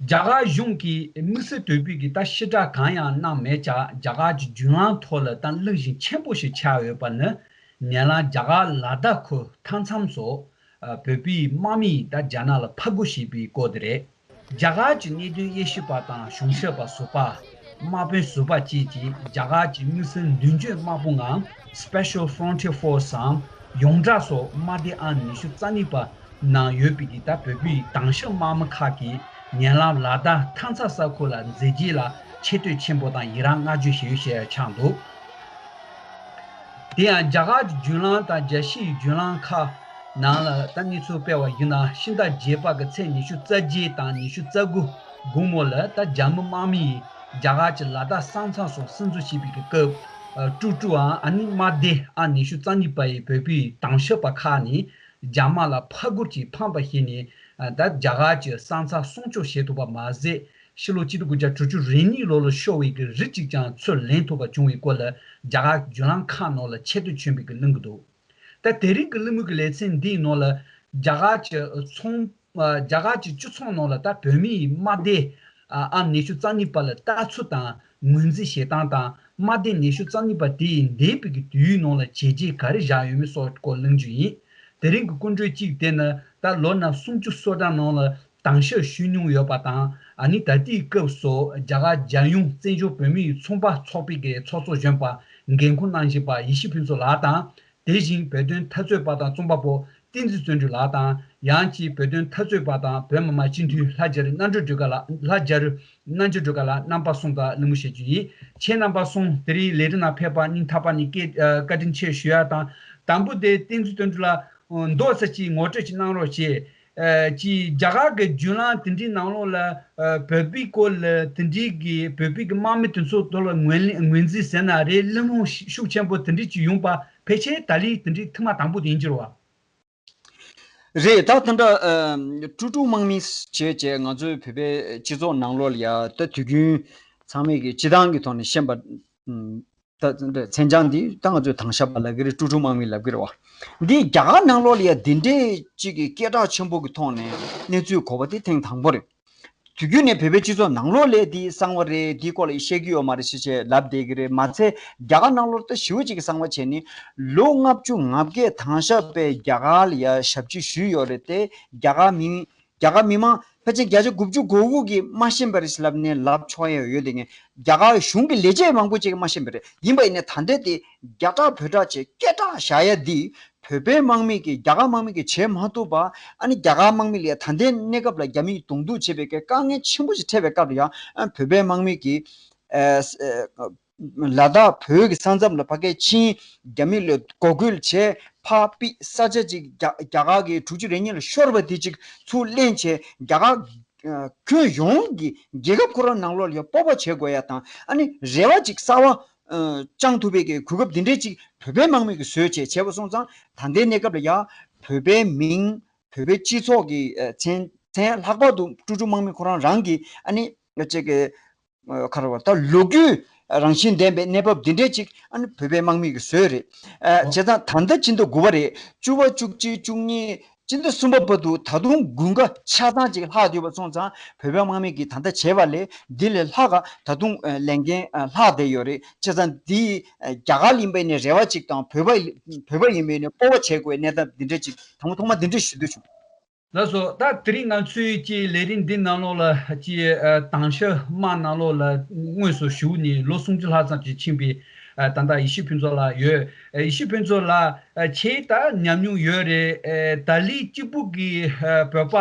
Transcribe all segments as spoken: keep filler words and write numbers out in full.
རྒྱ་གར་གཞུང་གིས་དམིགས་བསལ་དོད་པོའི་གི་ད་ཕྱིར་བསྒྲགས་གང་ཡང་གནང་མེད་ཀྱང་། རྒྱ་གར་གྱི་བརྒྱུད་ལམ་ཐོག་ལ་ད་གླེང་གཞི་ཆེན་པོ་ཞིག་ཆགས་ཡོད་པ་ནི། ཉེ་ལམ་རྒྱ་གར་ལ་དྭགས་ཁུལ་མཐའ་མཚམས་སུ་བོད་པའི་དམག་མིས་ད་རྒྱ་ནག་ལ་ཕར་རྒོལ་བྱས་པའི་སྐོར་དེ་རེད། རྒྱ་གར་གྱི་གནད་དོན་དབྱེ་ཞིབ་པ་དང་གཞུང་ཞབས་པ་ཟུར་པ། དམག་དཔོན་ཟུར་པ་བཅས་ཀྱིས་རྒྱ་གར་གྱི་དམིགས་བསལ་མདུན་སྐྱོད་དམག་དཔུང་ངམ་Special Frontier Force ཟམ་ཡོངས་གྲགས་སུ་དམག་སྡེ་ཨང་ཉི་ཤུ་རྩ་གཉིས་པ་ནང་ཡོད་པའི་གི་ད་བོད་པའི་དྭང་ཤོས་དམག་མི་ཁག་གིས་ཉེ་ལམ་ལ་དྭགས་མཐའ་མཚམས་ས་ཁུལ་ལ་མཛད་རྗེས་ལ་ཆེ་བསྟོད་ཆེན་པོ་དང་ཡི་རངས་བསྔགས་བརྗོད་བྱས་ཡོད་ཞེས་ཆགས་འདུག་དེ་ཡང་རྒྱ་གར་གྱི་བརྒྱུད་ལམ་དང་རྒྱལ་སྤྱིའི་བརྒྱུད་ལམ་ཁག་ནང་ལ་ད་གནས་ཚུལ་སྤེལ་བ་ཡིན་ན། ཕྱི་ཟླ་བརྒྱད་པ་གི་ཚེས་ཉི་ཤུ་རྩ་བརྒྱད་དང་ཉི་ཤུ་རྩ་དགུ་དགོང་མོ་ལ་ད་རྒྱ་མི་དམག་མིས་རྒྱ་གར་གྱི་ལ་དྭགས་ས་མཚམས་སུ་སིམ་འཛུལ་བྱས་པའི་གི་སྐབས། ཀྲུ་ཀྲུའམ་ཨ་ནི་དམག་སྡེ་ཨང་ཉི་ཤུ་རྩ་གཉིས་པ་ཡི་བོད་པའི་དྭང་ཤོས་པ་ཁག་ནས་རྒྱ་དམག་ལ་ཕར་རྒོལ་གྱིས་འཕངས་པ་བྱས་ནས། ད་རྒྱ་གར་གྱི་ས་མཚམས་སྲུང་སྐྱོབ་བྱེད་ཐུབ་པ་མ་ཟད། ཕྱི་ལོ་གཅིག་སྟོང་དགུ་བརྒྱ་དྲུག་ཅུ་རེ་གཉིས་ལོ་ལ་ཤོར་བའི་གི་རི་གཅིག་ཀྱང་ཚུར་ལེན་ཐུབ་པ་བྱུང་བའི་སྐོར་ལ་རྒྱ་གར་བརྒྱུད་ལམ་ཁག་ནང་ལ་ཆེ་བསྟོད་བྱོན་པའི་གི་གླེང་གི་འདུག་ད་དེ་རིང་གི་གླེང་མོལ་གྱི་ལེ་ཚན་འདིའི་ནང་ལ་རྒྱ་གར་གྱི་ཚོང་རྒྱ་གར་གྱི་སྤྱི་ཚོགས་ནང་ལ་ད་བོད་མིའི་དམག་སྡེ་ཨང་ཉི་ཤུ་རྩ་གཉིས་པ་ལ་ལྟ་ཚུལ་དང་ངོས་འཛིན་བྱེད་སྟངས་དང་། དམག་སྡེ་ཉི་ཤུ་རྩ་གཉིས་པ་དེ་ཡི་འདས་པའི་གི་དུས་ཡུན་ནང་ལ་བྱས་རྗེས་ག་རེ་བཞག་ཡོད་མེད་སོགས་སྐོར་གླེང་རྒྱུ་ཡིན། དེ་རིང་གི་སྐུ་མགྲོན་གཅིག་དེ་ནི་ད་ལོ་ན་སུམ་ཅུ་སོ་གྲངས་ནང་ལ་དྭང་ཤོས་ཞུས་མྱོང་ཡོད་པ་དང་། ཨ་ནི་ད་ལྟའི་སྐབས་སུ་རྒྱ་གར་རྒྱལ་ཡོངས་བཙན་བྱོལ་བོད་མིའི་ཚོང་པ་ཚོགས་པའི་གི་ཚོགས་གཙོ་གཞོན་པ་འགན་འཁུར་གནང་བཞིན་པ་ཡེ་ཤེས་ཕུན་ཚོགས་ལགས་དང་། དེ་བཞིན་བོད་དོན་འཐབ་རྩོད་པ་དང་རྩོམ་པ་པོ་བསྟན་འཛིན་བརྩོན་འགྲུས་ལགས་དང་། ཡང་གཅིག་བོད་དོན་འཐབ་རྩོད་པ་དང་བོད་མི་མང་སྤྱི་འཐུས་ལྷ་རྒྱ་རི་རྣམ་གྲོལ་སྒྲོལ་དཀར་ལགས། ལྷ་རྒྱ་རི་རྣམ་གྲོལ་སྒྲོལ་དཀར་ལགས། རྣམ་པ་གསུམ་དང་གླེང་མོལ་བྱེད་རྒྱུ་ཡིན། ཁྱེད་རྣམ་པ་གསུམ་དེ་རིང་ལས་རིམ་ནང་ཕེབས་པར་སྙིང་ཐག་པ་ནས་བཀའ་ཨ་བཀའ་དྲིན་ཆེ་ཞུ་ཡ་དང་། དང་པོ་དེ་བསྟན་འཛིན་བརྩོན་འགྲུས་ལགས། མདོ་ཙམ་ཅིག་ངོ་སྤྲོད་ཅིག་གནང་རོགས་བྱེད། ཨ་ཅིག་རྒྱ་གར་གྱི་བརྒྱུད་ལམ་དེ་འདྲའི་ནང་ལོགས་ལ་ཨ་བོད་པའི་སྐོར་ལ་དེ་འདྲའི་གི་བོད་པའི་གི་དམག་མི་དེ་ཚོ་ཐོག་ལ་ངོས་ལེན་ངོས་འཛིན་ཟེར་ན་རེད། གླེང་སློང་ཤུགས་ཆེན་པོ་དེ་འདྲའི་ཅིག་ཡོང་པ་ཕལ་ཆེར་ད་ལོའི་དེ་འདྲའི་ཐེངས་མ་དང་པོ་དེ་ཡིན་གྱི་རེད་བ། རེད། ད་ད་ལྟ་ཨ་ཀྲུ་ཀྲུ་དམག་མི་བྱས་བྱས་ང་ཚོའི་བོད་པའི་སྤྱི་ཚོགས་ནང་ལོགས་ལ་ཡ་ད་དུས་རྒྱུན་ཚང་མས་ཀྱི་སྤྱི་བཏང་གི་ཐོག་ནས་ཤེས་པ་ཨམ་ད་ད་མཚན་བྱང་འདི་ད་ང་ཚོས་དྭང་ཤོས་པ་ལབ་ཀྱི་རེད། ཀྲུ་ཀྲུ་དམག་མི་ལབ་ཀྱི་རེད་བ། འདི་རྒྱ་གར་ནང་ལོགས་ལ་ཡ་འདི་འདྲའི་གཅིག་གི་སྐད་གྲགས་ཆེན་པོ་གི་ཐོག་ནས་གནས་ཚུལ་གོ་བ་དེ་ཐེངས་དང་པོ་རེད། དུས་རྒྱུན་ནས་བོད་པའི་སྤྱི་ཚོགས་ནང་ལོགས་ལ་འདི་གསང་བ་རེད། འདིའི་སྐོར་ལ་བཤད་ཀྱི་ཡོད་མ་རེད་ཞེས་བྱས་ལབ་བསྡད་ཀྱི་རེད། མ་ཚད་རྒྱ་གར་ནང་ལོགས་ད་ཞེ་པོ་ཅིག་གི་གསང་བ་བྱས་ནས་ལོ་ལྔ་བཅུ་ང་བརྒྱད་དྭང་ཤོས་པས་རྒྱ་གར་ལ་ཡ་ཞབས་ཕྱི་ཞུས་ཡོད་རེད་དེ། རྒྱ་གར་མི་རྒྱ་གར་མི་མང་ཕལ་ཆེར་བརྒྱ་ཆ་དགུ་བཅུ་གོ་དགུ་གིས་མ་ཤེས་པ་རེད་ལབ་ནས་ལབ་ཆོག་ཡ་ཡོད་དེ། ངས་རྒྱ་གར་གཞུང་གི་ལས་བྱེད་མང་པོ་ཅིག་གིས་མ་ཤེས་པ་རེད། ཡིན་པ་ཡིན་ནའི་ད་ལྟའི་དེ་རྒྱ་གྲགས་བོད་གྲགས་བྱས་སྐད་གྲགས་བཞག་ཡ་འདི་བོད་པའི་དམག་མི་གིས་རྒྱ་གར་དམག་མི་གིས་བྱེད་མ་ཐུབ་པ། ཨ་ནི་རྒྱ་གར་དམག་མི་ལ་ད་ལྟའི་གནས་སྐབས་ལ་རྒྱ་མིས་གདོང་གཏུག་བྱེད་པའི་དཀའ་ངལ་ཆེན་པོ་ཞིག་འཕྲད་པའི་སྐབས་ལ་ཡང་ཨ་བོད་པའི་དམག་མི་གིས་ཨ་ཨ་ལ་དྭགས་བོད་ཀྱི་ས་མཚམས་ལ་ཕ་གིར་ཕྱིན། རྒྱ་མི་ལ་འགོག་རྒོལ་བྱས། ཕར་ཕུད། ས་ཆ་ཅིག་རྒྱ་རྒྱ་གར་གྱི་དྲུག་ཅུ་རེ་གཉིས་ལ་ཤོར་བ་དེ་ཅིག་ཚུར་ལེན་བྱས། རྒྱ་གར་ཨ་ཁྱོན་ཡོངས་ཀྱི་རྒྱལ་ཁབ་ཁོ་རང་ནང་ལོགས་ལ་ཡང་སྤོབས་པ་བྱེད་དགོས་ཡ་དང་། ཨ་ནི་རེ་བ་ཅིག་གསར་པ་ཨ་བཅང་ཐུབ་པའི་གི་གོ་སྐབས་འདི་འདྲས་ཅིག་བོད་པའི་དམག་མི་གིས་བཟོས་བྱས་བྱས་པ་སོང་ཙང་། ད་ལྟའི་གནས་སྐབས་ལ་ཡ་བོད་པའི་མིང་། བོད་པའི་སྤྱི་ཚོགས་ཀྱི་ཨ་མཚན་མཚན། ལྷག་པར་དུ་ཀྲུ་ཀྲུ་དམག་མི་ཁོ་རང་རང་གི་ཨ་ནི་ཅིག་གི་ཨ་ག་རེ་བ། ད་ལོ་རྒྱུས་རང་བཞིན་ལྡན་པའི་གནས་བབ་འདི་འདྲས་ཅིག་ཨ་ནི་བོད་པའི་དམག་མི་གིས་བཟོས་རེད། ཨ་ཨོ། བྱས་ཙང་ད་ལྟ་ཕྱི་ཟླ་དགུ་པ་རེད། བཅུ་པ། བཅུ་གཅིག། བཅུ་གཉིས། ཕྱི་ཟླ་གསུམ་པ་བར་དུ་ད་དུང་དགུན་ཁ་ཆ་ཚང་ཅིག་ལྷག་བསྡད་པ་སོང་ཙང་། བོད་པའི་དམག་མི་གིས་ད་ལྟ་བྱས་པ་ལས་འདི་ལས་ལྷག་ག་ད་དུང་ཨ་ལས་འགན་ཨ་ལྷག་བསྡད་ཡོད་རེད། བྱས་ཙང་འདི་ཨ་རྒྱ་གར་ཡིན་པ་ཡིན་ནའི་རེ་བ་ཅིག་དང་། བོད་པ་ཡིན་བོད་པ་ཡིན་པ་ཡིན་ནའི་སྤོབས་པ་བྱེད་དགོས་གནས་སྟངས་འདི་འདྲ་ཅིག་དང་པོ་ཐོག་མ་འདི་འདྲ་ཞུ་འདོད་བྱུང་། ལགས་སོ། ད་དེ་རིང་ང་ཚོའི་ཀྱི་ལས་རིམ་འདི་ནང་ལོགས་ལ་ཀྱི་ཨ་དྭང་ཤོས་དམག་ནང་ལོགས་ལ་དངོས་སུ་ཞུགས་ནས་ལོ་སུམ་ཅུ་ལྷག་ཙམ་ཅིག་ཕྱིན་པའི་ཨ་ད་ལྟ་ཡེ་ཤེས་ཕུན་ཚོགས་ལགས་ཡོད། ཨ་ཡེ་ཤེས་ཕུན་ཚོགས་ལགས། ཨ་ཁྱེད་ད་ཉམས་མྱོང་ཡོད་རེད། ཨ་ད་ལོའི་སྐྱིད་པོ་གི་ཨ་བོད་པ་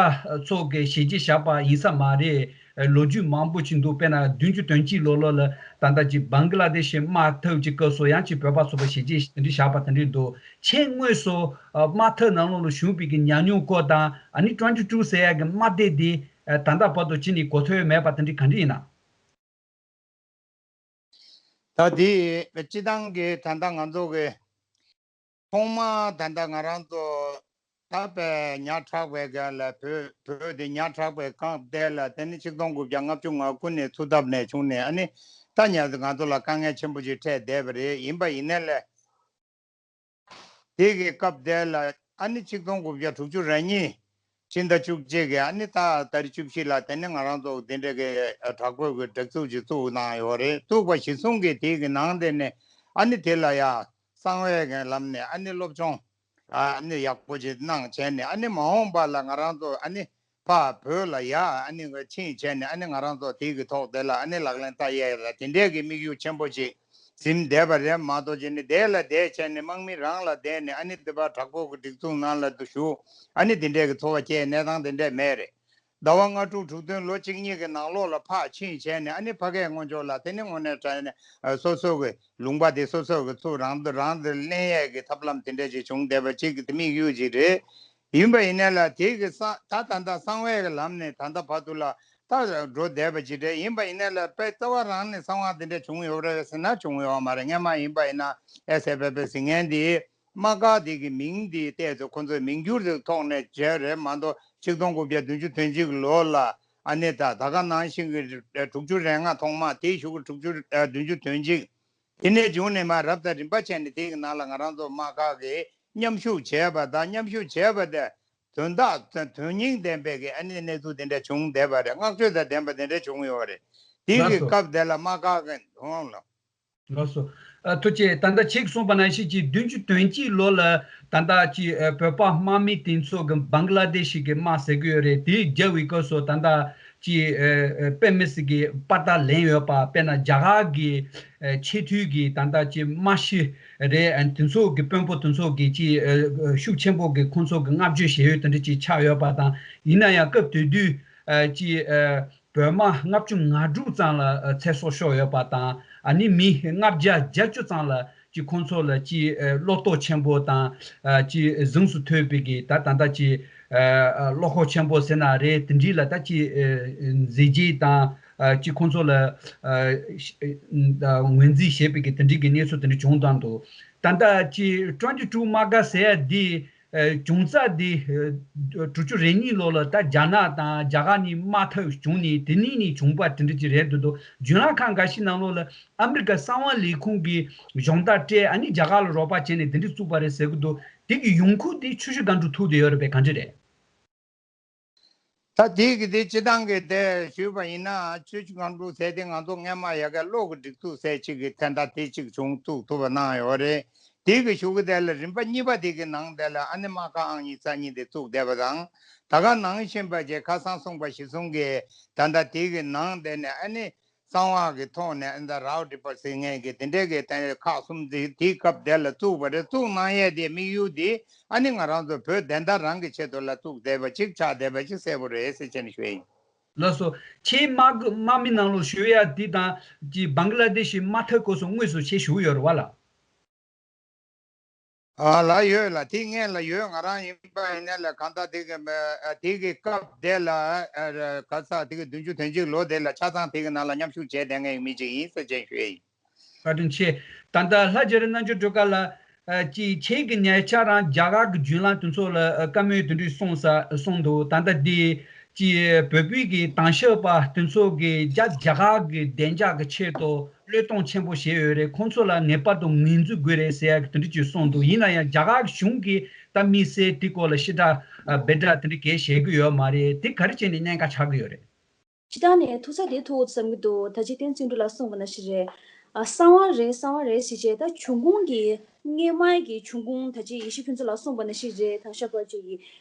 ཚོ་གི་བྱས་རྗེས་བཞག་པ་ཡིན་ས་མ་རེད། ཨ་ལོ་རྒྱུས་མང་པོ་ཅིག་འདུག་དཔེར་ན་བདུན་ཅུ་དོན་གཅིག་ལོ་ལོ་ལ་ད་ལྟ་ཅིག་བང་གི་ལ་དེ་ཤི་དམག་འཐབ་ཀྱི་སྐབས་སུ་ཡང་ཅིག་བོད་པ་ཚོ་གི་བྱས་རྗེས་དེ་འདྲ་བཞག་པ་དེ་འདྲ་འདུག་ཁྱེད་དངོས་སུ་ཨ་དམག་འཐབ་ནང་ལོགས་ལ་ཞུགས་པའི་གི་ཉམས་མྱོང་སྐོར་དང་། ཨ་ནི་ཀྲོན་ཅུ་ཀྲུ་ཟེར་ཡ་གི་དམག་སྡེ་འདི་ཨ་ད་ལྟ་བར་དུ་ཅི་ནས་གོ་ཐོས་མེད་པ་དེ་འདྲ་ག་འདྲ་ཡིན་ན། ད་འདི་སྤྱི་བཏང་གི་ད་ལྟ་ང་ཚོ་གི་ཐོག་མ་ད་ལྟ་ང་རང་ཚོ་ད་པའི་ཉག་ཕྲ་བའི་སྒང་ལ་བོད་བོད་དེ་ཉག་ཕྲ་བའི་སྐབས་དེ་ལ། དེ་ནི་ཆིག་སྟོང་དགུ་བརྒྱ་ལྔ་བཅུ་ང་དགུ་ནས་ཚུགས་ཐབས་ནས་བྱུང་ནས། ཨ་ནི་ད་ཉ་ང་ཚོ་ལ་དཀའ་ངལ་ཆེན་པོ་ཅིག་འཕྲད་བསྡད་པ་རེད། ཡིན་པ་ཡིན་ནའི་ལས། དེ་གི་སྐབས་དེ་ལ་ཨ་ནི་ཆིག་སྟོང་དགུ་བརྒྱ་དྲུག་ཅུ་རེ་གཉིས་ ཕྱི་ཟླ་བཅུ་གཅིག་གི་ཨ་ནི་ད་ཏ་རིག་བཅུ་བཞི་ལ་དེ་ནི་ང་རང་ཚོ་དེ་འདྲ་གི་དྲག་པོའི་གི་སྒྲིག་འཛུགས་ཅིག་བཙུགས་གནང་ཡོད་རེད། བཙུགས་པ་གཞི་བཟུང་གི་དེ་གི་ནང་དེ་ནས་ཨ་ནི་དེ་ལ་ཡ་གསང་བའི་གི་ལམ་ནས་ཨ་ནི་སློབ་སྦྱོང་ཨ་ནི་ཡག་པོ་ཅིག་གནང་བྱས་ནས་ཨ་ནི་མ་འོངས་པ་ལ་ང་རང་ཚོ་ཨ་ནི་ཕ་བོད་ལ་ཡ་ཨ་ནི་ཕྱིན་བྱས་ནས་ཨ་ནི་ང་རང་ཚོ་དེ་གི་ཐོག་དེ་ལ་ཨ་ནི་ལག་ལེན་བསྟར་ཡས་ལ་དེ་འདྲས་ཀྱི་དམིགས་ཡུལ་ཆེན་པོ་ཅིག་འཛིན་བསྡད་པ་རེད་མ་གཏོགས་ཅིག་ནི་དེ་ལ་བསྡད་བྱས་ནས་དམག་མི་རང་ལ་བསྡད་ནས་ཨ་ནི་དེ་པར་དྲག་པོ་གི་སྒྲིག་འཛུགས་ནང་ལ་དུ་ཞུགས་ཨ་ནི་དེ་འདྲས་ཀྱི་འཚོ་བ་སྐྱེལ་གནས་སྟངས་དེ་འདྲས་མེད་རེད། ཟླ་བ་ལྔ་དྲུག་དྲུག་བདུན་ལོ་གཅིག་གཉིས་ཀྱི་ནང་ལོགས་ལ་ཕར་ཕྱིན་བྱས་ནས་ཨ་ནི་ཕ་སྐད་སྔོན་ཕྱོགས་ལ་དེ་ནི་དངོས་གནས་དྲང་གནས་ཨ་སོ་སོ་གི་ལུང་པ་དེ་སོ་སོ་གི་ཚུར་རང་དུ་རང་དེ་ལེན་ཡས་ཀྱི་ཐབས་ལམ་དེ་འདྲ་ཅིག་བྱུང་བསྡད་པ་ཅིག་གི་དམིགས་ཡུལ་ཅིག་རེད། ཡིན་པ་ཡིན་ནའི་ལ་དེ་གི་ས་ད་ད་ལྟ་གསང་བའི་གི་ལམ་ནས་ད་ལྟ་བར་དུ་ལ་ད་འགྲོ་བསྡད་པ་ཅིག་རེད། ཡིན་པ་ཡིན་ནའི་ལ་དཔེ་རྩ་བ་རང་ནས་གསང་བ་དེ་འདྲ་བྱུང་ཡོད་རེད་ཟེར་ན་བྱུང་ཡོད་མ་རེད། སྔན་མ་ཡིན་པ་ཡིན་ན་ཨེ་སེ་ཕེ་ཕེ་ཟེར་མཁན་དེ་དམག་སྒར་དེ་གི་མིང་དེ་བལྟས་ཚེ་ཁོ་ཚོས་མིང་བསྒྱུར་དེ་ཐོག་ནས་བྱས་རེད་མ་གཏོགས་ཆིག་སྟོང་དགུ་བརྒྱ་བདུན་ཅུ་དོན་གཅིག་ལོ་ལ་ཨ་ནི་ད་ད་ག་ནང་བཞིན་གྱི་དྲུག་ཅུ་རེ་ལྔ་ཐོག་མ་དེའི་གཞུག་གི་དྲུག་ཅུ་བདུན་ཅུ་དོན་གཅིག་དེ་ནས་བྱུང་ནས་མར་རབ་དང་རིམ་པ་བྱས་ནས་དེ་གི་ནང་ལ་ང་རང་ཚོ་དམག་སྒར་གི་མཉམ་ཞུགས་བྱས་པ་དང་མཉམ་ཞུགས་བྱས་པ་དེ་དོན་དག་དོན་སྙིང་ལྡན་པའི་གི་ཨ་ནི་གནས་ཚུལ་དེ་འདྲ་བྱུང་བསྡད་པ་རེད། བསྔགས་བརྗོད་དང་ལྡན་པ་དེ་འདྲ་བྱུང་ཡོད་རེད། དེ་གི་ལགས་སོ། སྐབས་དེ་ལ་དམག་སྒར་གི་འོང་ལ། ལགས་སོ། ཨ་ཐུགས་རྗེ་ཆེ། ད་ལྟ་ཁྱེད་ཀྱིས་གསུངས་པ་ནང་བཞིན་གྱི་བདུན་ཅུ་དོན་གཅིག་ལོ་ལ་ད་ལྟ་ཀྱི་ཨ་བོད་པ་དམག་མི་དེ་ཚོ་གི་བང་ལ་དེ་ཤི་གི་དམག་ཟེར་གི་ཡོད་རེད། དེ་རྒྱབ་བི་ཀ་སོ་ད་ལྟ་ཀྱི་ཨ་ཨ་དཔེ་མི་སྲིད་ཀྱི་པར་རྟགས་ལེན་ཡོད་པ། དཔེར་ན་རྒྱ་གར་གྱི་ཨ་ཆེས་མཐོའི་གི་ད་ལྟ་ཀྱི་དམག་སྤྱི་རེད། ཨ་དེ་ཚོ་གི་དཔོན་པོ་དེ་ཚོ་གི་ཀྱི་ཨ་ཨ་ཤུགས་ཆེན་པོ་གི་ཁོང་ཚོ་གི་བསྔགས་བརྗོད་བྱེད་ཡུལ་དེ་འདྲ་ཅིག་ཆགས་ཡོད་པ་དང་། ཡིན་ན་ཡང་སྐབས་དེ་དུས་ཨ་ཀྱི་ཨ་བོད་དམག་ལྔ་བཅུ་ང་དྲུག་ཙམ་ལ་ཨ་ཚེ་སྲོག་ཤོར་ཡོད་པ་དང་། ཨ་ནི་མི་ལྔ་བརྒྱ་བརྒྱད་ཅུ་ཙམ་ལ་ཀྱི་ཁོང་ཚོ་ལ་ཀྱི་ཨ་བློ་ལྟོ་ཆེན་པོ་དང་། ཨ་ཀྱི་གཟེངས་སུ་ཐོན་པའི་གི་ད་ད་ལྟ་ཀྱི་ཨ་བློ་ཁོག་ཆེན་པོ་ཟེར་ན་རེད། དེ་འདྲའི་ལ་ད་ཀྱི་ཨ་མཛད་རྗེས་དང་། ཨ་ཀྱི་ཁོང་ཚོ་ལ་ཨ་ཨ་ངོས་འཛིན་བྱེད་པའི་གི་དེ་འདྲའི་གི་གནས་ཚུལ་དེ་འདྲ་བྱུང་བཏང་འདུག་ད་ལྟ་ཀྱི་twenty two དམག་སྒར་ཟེར་ཡ་འདི་ཨ་བྱུང་རྩ་འདི་ཨ་དྲུག་ཅུ་རེ་གཉིས་ལོ་ལ་ད་རྒྱ་ནག་དང་རྒྱ་གར་གཉིས་དམག་འཐབ་བྱུང་ནས་དེ་ནས་ནས་བྱུང་པ་དེ་འདྲ་ཅིག་རེད་འདུག་འདུག་རྒྱུན་ལམ་ཁག་འགའ་ཤས་ནང་ལོགས་ལ་ཨ་མི་རི་ཀ་གསང་བ་ལས་ཁུངས་ཀྱི་སྦྱོང་བརྡར་སྤྲད། ཨ་ནི་རྒྱ་གར་ལ་རོགས་པ་བྱས་ནས་དེ་འདྲ་བཙུགས་པ་རེད་ཟེར་གི་འདུག་དེ་གི་ཡོང་ཁུངས་དེ་ཆུ་བཞི་སྒང་དྲུག་ཐུག་བསྡད་ཡོད་རེད་པས། གང་འདྲ་རེད། ད་དེ་གི་དེ་སྤྱི་བཏང་གི་དེ་ཞུས་པ་ཡིན་ན་ཆུ་བཞི་སྒང་དྲུག་ཟེར་དེ་ང་ཚོ་སྔན་མ་ཡ་གི་གློག་གི་སྒྲིག་འཛུགས་ཟེར་གཅིག་གི་དེ་འདྲ་དེ་གཅིག་བྱུང་བཙུགས་ཐུབ་པ་གནང་ཡོད་རེད། དེ་གི་གཞུག་གི་དེ་ལ་རིམ་པ་གཉིས་པ་དེ་གི་ནང་དེ་ལ་ཨ་ནི་དམག་སྒར་ཨང་གཉིས་རྩ་གཉིས་དེ་བཙུགས་བསྡད་པ་དང་། ད་ག་ནང་བཞིན་པ་ཅིག་ཁ་སང་གསུངས་པ་གཞི་བཟུང་གི་ད་ལྟ་དེ་གི་ནང་དེ་ནས་ཨ་ནི་གསང་བ་གི་ཐོག་ནས་ཨ་ནི་ད་རའོ་ཏི་པར་ཟེར་མཁན་གི་དེ་འདྲའི་གི་དེ་ཁག་གསུམ་དེ་དེའི་སྐབས་དེ་ལ་བཙུགས་པ་རེད། བཙུགས་གནང་ཡས་དེ་དམིགས་ཡུལ་དེ་ཨ་ནི་ང་རང་ཚོ་བོད་བདེན་མཐའ་རང་གི་ཆེད་དུ་ལ་བཙུགས་བསྡད་པ་ཅིག་ཆགས་བསྡད་པ་ཅིག་གསལ་པོ་རེད་ཟེར་བྱས་ནས་ཞུ་ཡ་ཡིན། ལགས་སོ། ཁྱེད་དམག་དམག་མི་ནང་ལོགས་ཞུགས་ཡ་འདི་དང་ཀྱི་བང་ལ་དེ་ཤི་དམག་འཐབ་སྐབས་སུ་དངོས་སུ་ཁྱེད་ཞུགས་ཡོད་རེད་བ་ལ། ཨ་ལ་ཡོད་ལ་དེ་ངས་ལ་ཡོད། ང་རང་ཡིན་པ་ཡིན་ན་ལ་གང་ལྟར་དེ་གི་མ་ཨ་དེ་གི་སྐབས་དེ་ལ་ཨ་ག་ས་དེ་གི་བདུན་ཅུ་དོན་གཅིག་ལོ་དེ་ལ་ཆ་ཚང་དེ་གི་ནང་ལ་མཉམ་ཞུགས་བྱས་བསྡད་མཁན་མི་གཅིག་ཡིན་ཟེར་བྱས་ཞུ་ཡ་ཡིན། བཀའ་དྲིན་ཆེ། ད་ལྟ་ལྷ་རྗེ་རིན་རྣམ་འགྱུར་སྒྲོལ་དཀར་ལགས། ཨ་ཅིག་ཁྱེད་ཀྱི་ཉེ་ཆར་རང་རྒྱ་གར་གྱི་བརྒྱུད་ལམ་དེ་ཚོ་ལ་ཨ་བཀའ་མོལ་དེ་འདྲ་གསུངས་ས་གསུངས་འདུག་ད་ལྟ་འདི་ཅིག་བོད་པའི་གི་དྭང་ཞབས་པ་དེ་ཚོ་གི་རྒྱ་རྒྱ་གར་གི་བདེ་འཇགས་ཀྱི་ཆེད་དུ་བློས་གཏོང་ཆེན་པོ་བྱས་ཡོད་རེད། ཁོང་ཚོ་ལ་ངེས་པར་དུ་ངོས་འཛིན་དགོས་རེད་ཟེར་ཡ་གི་དེ་འདྲ་ཅིག་གསུངས་འདུག་ཡིན་ན་ཡང་རྒྱ་གར་གཞུང་གིས་ད་དམིགས་བསལ་དེ་སྐོར་ལ་ཕྱི་བསྒྲགས་ཨ་སྦད་བསྒྲགས་དེ་འདྲ་གས་བྱེད་ཀྱི་ཡོད་མ་རེད། དེ་ག་རེ་བྱས་ནས་གནད་འགག་ཆགས་ཀྱི་ཡོད་རེད། སྤྱིར་བཏང་ནས་ཐུག་ས་དེ་ཐུག་བསམ་གྱི་འདུག་ད་ཅི་བསྟན་འཛིན་གྲུབ་ལགས་གསུངས་པ་ནང་བཞིན་རེད། ཨ་གསང་བ་རེད་གསང་བ་རེད་ཟེར་བྱས་ད་འབྱུང་ཁུངས་ཀྱི་སྔས་མ་གི་འབྱུང་ཁུངས་ད་ཅི་ཡེ་ཤེས་ཕུན་ཚོགས་ལགས་གསུངས་པ་ནང་བཞིན་རེད། དྭང་ཞབས་པ་ཅིག་གི་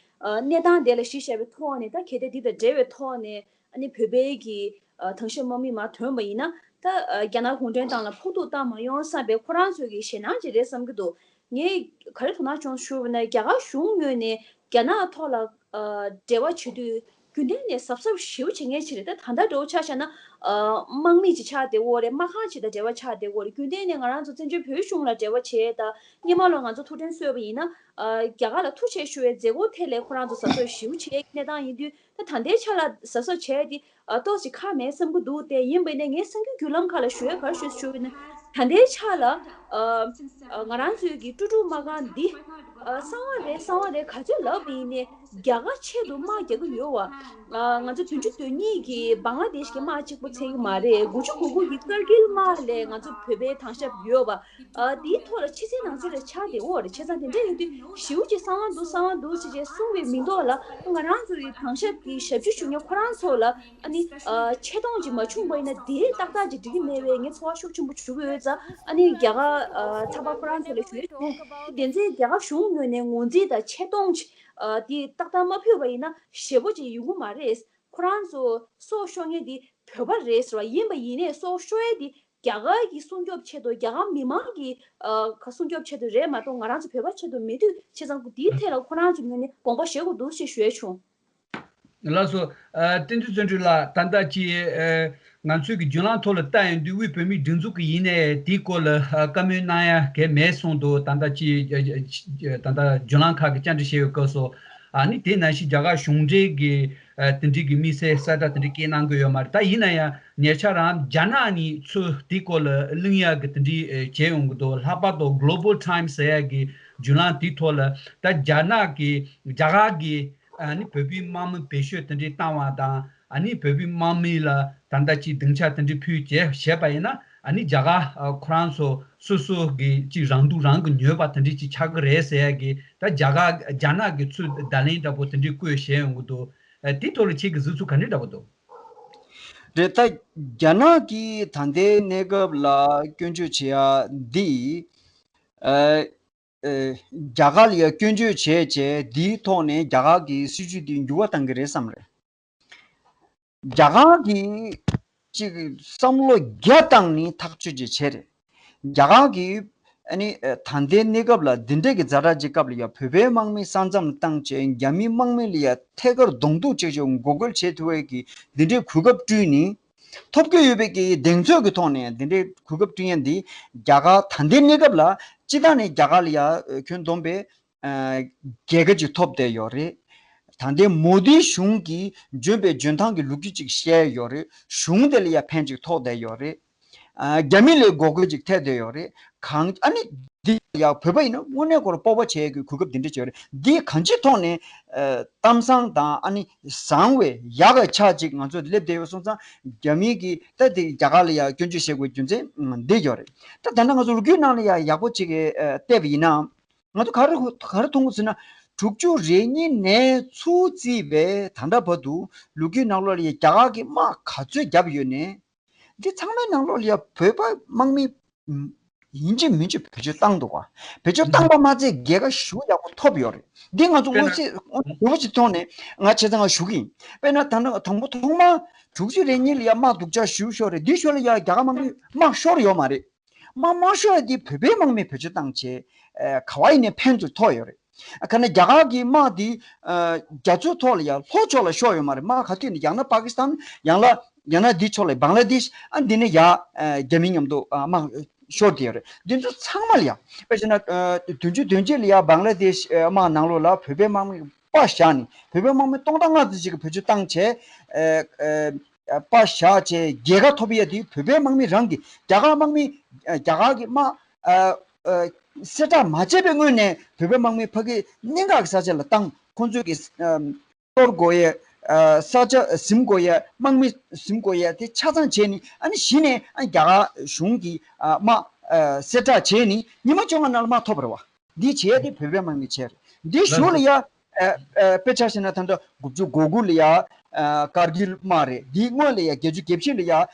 ཨ་གནས་སྟངས་དེ་ལ་གཞི་བཞག་པའི་ཐོག་ནས་ད་གལ་ཏེ་འདི་དང་འབྲེལ་བའི་ཐོག་ནས་ཨ་ནི་བོད་པའི་གི་ཨ་དྭང་ཞབས་དམག་མི་མར་ཐོན་པ་ཡིན་ན་ད་ཨ་རྒྱ་ནག་གུང་ཁྲན་ཏང་ལ་ཕོག་ཐུག་བཏང་མ་ཡོང་བསམ་པའི་ཁོ་རང་ཚོའི་གི་ཞེད་སྣང་ཅིག་རེད་བསམ་གྱི་འདུག་ངས་ག་རེ་དོ་སྣང་བྱུང་ཞུ་བ་ན་རྒྱ་གར་གཞུང་ངོས་ནས་རྒྱ་ནག་ཐོག་ལ་ཨ་འབྲེལ་བ་བྱེད་དུས་རྒྱུན་ལྡན་ནས་གཟབ་གཟབ་ཞེ་པོ་བྱེད་མཁན་ཞིག་རེད། ད་ད་ལྟ་འདྲ་བོ་ཆ་བཞག་ན་ཨ་དམག་མི་ཅིག་ཆགས་བསྡད་ཡོད་རེད། དམག་ཁང་ཅིག་དང་འབྲེལ་བ་ཆགས་བསྡད་ཡོད་རེད། རྒྱུན་ལྡན་ནས་ང་རང་ཚོ་བཙན་བྱོལ་བོད་གཞུང་ལ་འབྲེལ་བ་བྱས། ད་སྔོན་མ་ལ་ང་ཚོ་ཐུགས་ཕན་གསོས་པ་ཡིན་ན་ཨ་རྒྱ་གར་ལ་ཐུག་ཆེད་ཞུ་བའི་མཛད་སྒོ་ཐད་ལ་ཁོ་རང་ཚོ་གཟབ་གཟབ་ཞེ་པོ་བྱེད་ཡས་ཀྱི་གནས་སྟངས་ཡིན་དུས་ད་ད་ལྟའི་ཆ་ལ་གཟབ་གཟབ་བྱས་ཏེ་ ཨ་ཏོག་ཅིག་ཁག་མེད་བསམ་གྱི་འདུག་སྟེ། ཡིན་པ་ནས་ངས་གསར་འགྱུར་བརྒྱུད་ལམ་ཁག་ལ་ཞུ་ཡ་ག་རེ་ཞུ་ཞུ་ཡིན་ན། ད་ལྟའི་ཆ་ལ་ཨ་ཨ་ང་རང་ཚོའི་གི་ཀྲུ་ཀྲུ་མ་གང་འདི་ཨ་གསང་བ་རེད་གསང་བ་རེད་ག་ཚོད་ལབ་པ་ཡིན་ནའི་རྒྱ་གར་ཆེད་དུ་དམག་རྒྱག་གི་ཡོད་བ། ཨ་ང་ཚོ་བདུན་ཅུ་དོན་གཉིས་ཀྱི་བང་ལ་དེཤ་གི་དམག་གཅིག་པོ་ཚད་ཀྱི་མ་རེད། དགུ་བཅུ་གོ་དགུ་གི་ཀར་གིལ་དམག་ལས་ང་ཚོ་བོད་པའི་དྭང་ཞབས་ཡོད་བ། ཨ་དེའི་ཐོག་ལ་ཕྱི་གསལ་ནང་གསལ་རེ་ཆགས་བསྡད་ཡོད་རེད། བྱས་ཙང་དེ་འདྲ་ཡིན་དུས་ཞེ་པོ་ཅིག་གསང་བ་འདུག་གསང་བ་འདུག་ཅེས་ཅེས་གསུངས་པའི་མིང་ཐོག་ལ་ང་རང་ཚོ་ཡི་དྭང་ཞབས་ཀྱི་ཞབས་ཕྱི་ཞུ་མཁན་ཁོ་རང་ཚོ་ལ་ཨ་ནི་ཨ་ཆེ་མཐོང་ཅིག་མ་བྱུང་པ་ཡིན་ན་དེ་ཏག་ཏག་ཅིག་འགྲིག་གི་མེད་པའི་ངས་ཚོར་བ་ཤུགས་ཆེན་པོ་བྱུང་གི་ཡོད་ཙང་། ཨ་ནི་རྒྱ་གར་ཨ་ཚགས་པར་ཁོ་རང་ཚོ་ལ་ཞུ་ཡས་བྱུང་། དེ་ཚེ་རྒྱ་གར་གཞུང་ངོས་ནས་ངོས་འཛིན་དང་ཆེ་མཐོང་ཅིག་ཨ་དེ་ཏག་ཏག་མ་ཕུལ་བ་ཡིན་ན་ཞེ་པོ་ཅིག་ཡོང་གི་མ་རེད། ཁོ་རང་ཚོ་སྲོག་ཤོར་མཁན་དེ་བོད་པ་རེད་ཟེར་བ་ཡིན་པ་ཡིན་ནའི་སྲོག་ཤོར་ཡས་དེ་རྒྱ་གར་གྱི་སྲུང་སྐྱོབ་ཆེད་དུ། རྒྱ་གར་མི་མང་གི་ཨ་ཁ་སྲུང་སྐྱོབ་ཆེད་དུ་རེད་མ་གཏོགས་ང་རང་ཚོ་བོད་པ་ཆེད་དུ་མེད་དུས། བྱས་ཙང་དེའི་ཐད་ལ་ཁོ་རང་ཚོ་ངོས་ནས་དགོངས་པ་བཞེས་དགོས་འདུག་ཅེས་ཞུ་ཡས་བྱུང་། ལགས་སོ། ཨ་བསྟན་འཛིན་བརྩོན་འགྲུས་ལགས། ད་ལྟ་ཅི་ཨ་ང་ཚོའི་གི་བརྒྱུད་ལམ་ཐོག་ལ་ལྟ་ཡོང་དུས་དབུས་བོད་མིའི་སྒྲིག་འཛུགས་ཀྱི་ཡིན་ནའི་དེའི་སྐོར་ལ་ཨ་བཀའ་མོལ་གནང་ཡ་གལ་མེད་གསུངས་འདུག་ད་ལྟ་ཅི་ཨ་ཨ་ད་ལྟ་བརྒྱུད་ལམ་ཁག་གི་བཅར་འདྲི་བྱས་ཡོད་སྐབས་སུ། ཨ་ནི་དེ་ནང་བཞིན་རྒྱ་གར་གཞུང་འབྲེལ་གྱི་ཨ་དེ་འདྲའི་གི་དམིགས་བསལ་གསལ་བསྒྲགས་དེ་འདྲའི་སྐད་གནང་གི་ཡོད་མ་རེད། ད་ཡིན་ན་ཡང་ཉེ་ཆར་རང་རྒྱ་ནག་ནས་ཚུར་དེའི་སྐོར་ལ་གླེང་ཡག་གི་དེ་འདྲའི་ཨ་བྱས་ཡོང་གི་འདུག་ལྷག་པར་དུ་Global Times ཟེར་ཡག་གི་བརྒྱུད་ལམ་དེའི་ཐོག་ལ་ད་རྒྱ་ནག་གི་རྒྱ་གར་གྱི་ཨ་ནི་བོད་པའི་དམག་མི་བེད་སྤྱོད་དེ་འདྲའི་བཏང་བ་དང་། ཨ་ནི་བོད་པའི་དམག་མི་ལ་ད་ལྟ་ཅིག་སྡིངས་ཆ་དེ་འདྲའི་ཕུལ་བྱས་བྱས་པ་ཡིན་ན། ཨ་ནི་རྒྱ་གར་ཨ་ཁོ་རང་ཚོ་སོ་སོ་གི་ཅིག་རང་སྡུག་རང་གིས་ཉོས་པ་དེ་འདྲའི་ཅིག་ཆགས་ཀྱི་རེད་ཟེར་ཡ་གི། ད་རྒྱ་གར་རྒྱ་ནག་གི་ཚུར་བརྡ་ལན་འདྲ་པོ་དེ་འདྲའི་བཀོད་བཞག་ཡོང་གི་འདུག་ཨ་དེ་ཐོག་ལ་ཁྱེད་ཀྱི་གཟིགས་ཚུལ་ག་འདྲ་འདྲ་པོ་འདུག་རེད། ད་རྒྱ་ནག་གིས་ད་ལྟའི་གནས་སྐབས་ལ་སྐྱོན་བརྗོད་བྱེད་ཡ་འདི་ཨ་ཨ་རྒྱ་གར་ལ་ཡ་སྐྱོན་བརྗོད་བྱས་བྱས་འདིའི་ཐོག་ནས་རྒྱ་གར་གྱི་སྲིད་ཇུས་འདི་འགྱུར་བ་གཏང་གི་རེད་བསམ་རེད། རྒྱ་གར་གྱིས་ཅིག་བསམ་བློ་བརྒྱ་བཏང་ནས་ཐག་གཅོད་ཅིག་བྱས་རེད། རྒྱ་གར་གྱིས་ཨ་ནི་ཨ་ད་ལྟའི་གནས་སྐབས་ལ་འདི་འདྲས་ཀྱི་ཛ་དྲག་ཅིག་སྐབས་ལ་ཡ་བོད་པའི་དམག་མི་ས་མཚམས་བཏང་བྱས་རྒྱ་མིའི་དམག་མི་ལ་ཡ་ཐད་ཀར་གདོང་གཏུག་ཅིག་ཅིག་འགོག་རྒོལ་བྱེད་ཐུབ་པའི་གི་འདི་འདྲའི་གོ་སྐབས་བསྐྲུན་ནས། ཐོབ་ཀྱི་ཡོད་པའི་གི་གདེང་ཚོད་ཀྱི་ཐོག་ནས་འདི་འདྲའི་གོ་སྐབས་བསྐྲུན་ཡ་འདི་རྒྱ་གར་ད་ལྟའི་གནས་སྐབས་ལ་སྤྱི་བཏང་ནས་རྒྱ་གར་ལ་ཡ་ཁྱོན་བསྡོམས་པའི་ཨ་རྒྱལ་ཁ་ཅིག་ཐོབ་བསྡད་ཡོད་རེད། ད་ལྟའི་མོ་དིའི་གཞུང་གིས་འཇོན་པའི་འཇོན་ཐང་གི་ལོ་རྒྱུས་ཅིག་བཤད་ཡོད་རེད། གཞུང་དེ་ལ་ཡ་ཕན་ཅིག་ཐོགས་བསྡད་ཡོད་རེད། ཨ་རྒྱ་མི་ལ་མགོ་སྐོར་ཅིག་ཐེབས་བསྡད་ཡོད་རེད། གང་ཨ་ནི་འདི་ཡ་བོད་པ་ཡིན་ན་དངོས་གནས་ཁོ་རང་སྤོབས་པ་བྱེད་ཡ་གི་གོ་སྐབས་འདི་འདྲ་ཅིག་ཡོད་རེད། འདི་གང་ཅིའི་ཐོག་ནས་ཨ་གཏམ་བཟང་དང་ཨ་ནི་བཟང་བའི་ཡག་གི་ཆ་ཅིག་ང་ཚོ་སླེབས་བསྡད་ཡོད་སོང་ཙང་རྒྱ་མི་གིས་ད་དེ་རྒྱ་གར་ལ་ཡ་སྐྱོན་བརྗོད་བྱེད་དགོས་རྒྱུ་མཚན་འདི་ཡོད་རེད། ད་ད་ལྟ་ང་ཚོ་ལོ་རྒྱུས་ནང་ལ་ཡ་ཡག་པོ་ཅིག་གི་ཨ་བལྟས་པ་ཡིན་ན། ང་ཚོ་ག་རེ་ག་རེ་མཐོང་གི་ཟེར་ན། དྲུག་ཅུ་རེ་གཉིས་ནས་ཚུར་བརྩིས་པའི་ད་ལྟ་བར་དུ་ལོ་རྒྱུས་ནང་ལོགས་ལ་ཡ་རྒྱ་གར་གྱི་དམག་ག་ཚོད་བརྒྱབ་ཡོད་ནས། འདི་ཚང་མའི་ནང་ལོགས་ལ་ཡ་བོད་པ་དམག་མི་ཡིན་གཅིག་མིན་གཅིག་བེད་སྤྱོད་བཏང་འདུག་ག་བེད་སྤྱོད་བཏང་པ་མ་ཚད་རྒྱལ་ཁ་ཞེ་པོ་ཡག་པོ་ཐོབ་ཡོད་རེད། འདི་ང་ཚོ་དཔེར་ན། མངོན་གསལ་དངོས་པོ་ཅིག་ཐོག་ནས་ང་བྱས་ཙང་ང་ཞུ་གི་ཡིན། དཔེར་ན་ད་ནང་དང་པོ་ཐོག་མ་དྲུག་ཅུ་རེ་གཉིས་ལ་ཡ་དམག་སྡུག་ཅག་ཞེ་པོ་ཤོར་རེད། འདི་ཞོར་ལ་ཡ་རྒྱ་གར་དམག་མི་དམག་ཤོར་ཡོད་མ་རེད། དམག་དམག་ཤོར་ཡ་འདི་བོད་པའི་དམག་མིས་བེད་སྤྱོད་བཏང་བྱས། ཨ་ག་བ་ཡིན་ནའི་ཕན་ཚུན་ཐོགས་ཡོད་རེད། ཨ་ག་ནས་རྒྱ་གར་གྱི་དམག་འདི་ཨ་རྒྱ་མཚོའི་ཐོག་ལ་ཡ་ལྷོ་ཕྱོགས་ལ་ཤོར་ཡོད་མ་རེད། དམག་ག་དུས་ནས་ཡང་ན་པ་ཀི་སི་ཐན། ཡང་ལ་ཡང་ན་འདི་ཕྱོགས་ལ་བང་ལ་དེཤ། ཨ་འདི་ནས་ཡ་ཨ་རྒྱ་མི་མཉམ་དུ་ཨ་དམག་ཤོར་བསྡད་ཡོད་རེད། འདི་ཚོ་ཚང་མ་ལ་ཡ་དཔེ་བྱས་ན་ཨ་བདུན་ཅུ་དོན་གཅིག་ལ་ཡ་བང་ལ་དེཤ་ཨ་དམག་ནང་ལོགས་ལ་བོད་པའི་དམག་མི་པ་བཞག་ནས་བོད་པའི་དམག་མི་སྟོང་ཕྲག་ལྔ་ཙམ་ཞིག་གིས་བེད་སྤྱོད་བཏང་བྱས། ཨ་ཨ་པ་བཞག་བྱས་རྒྱལ་ཁ་ཐོབ་ཡ་དེ་བོད་པའི་དམག་མི་རང་གིས། རྒྱ་གར་དམག་མི་ཨ་རྒྱ་གར་གྱི་དམག་ཨ་ཨ་གསལ་བསྒྲགས་མ་བྱས་པའི་སྔོན་ནས་བོད་པའི་དམག་མི་ཕ་གི་གནད་འགག་གི་ས་ཆ་ལ་བཏང་། ཁོང་ཚོས་ཀྱི་ཨ་གཏོར་དགོས་ཡས། ཨ་ས་ཆ་ཟིན་དགོས་ཡས། དམག་མི་ཟིན་དགོས་ཡས་དེ་ཆ་ཚང་བྱས་ནས། ཨ་ནི་གཞི་ནས་ཨ་རྒྱ་གར་གཞུང་གིས་ཨ་དམག་ཨ་གསལ་བསྒྲགས་བྱས་ནས་ཉི་མ་བཅོ་ལྔ་ནང་ལ་དམག་ཐོབ་རེད་བ། འདི་བྱས་ཏེ་བོད་པའི་དམག་མི་བྱས་རེད། འདི་གཞུག་ལ་ཡ་ཨ་ཨ་དཔེ་ཆ་བཞག་ན་ད་ལྟ་དགུ་བཅུ་གོ་དགུ་ལ་ཡ་ཨ་ཀར་གིལ་དམག་རེད། འདིའི་སྔོན་ལ་ཡ་བརྒྱད་ཅུ་གྱ་བཞི་ལ་ཡ་ཨ་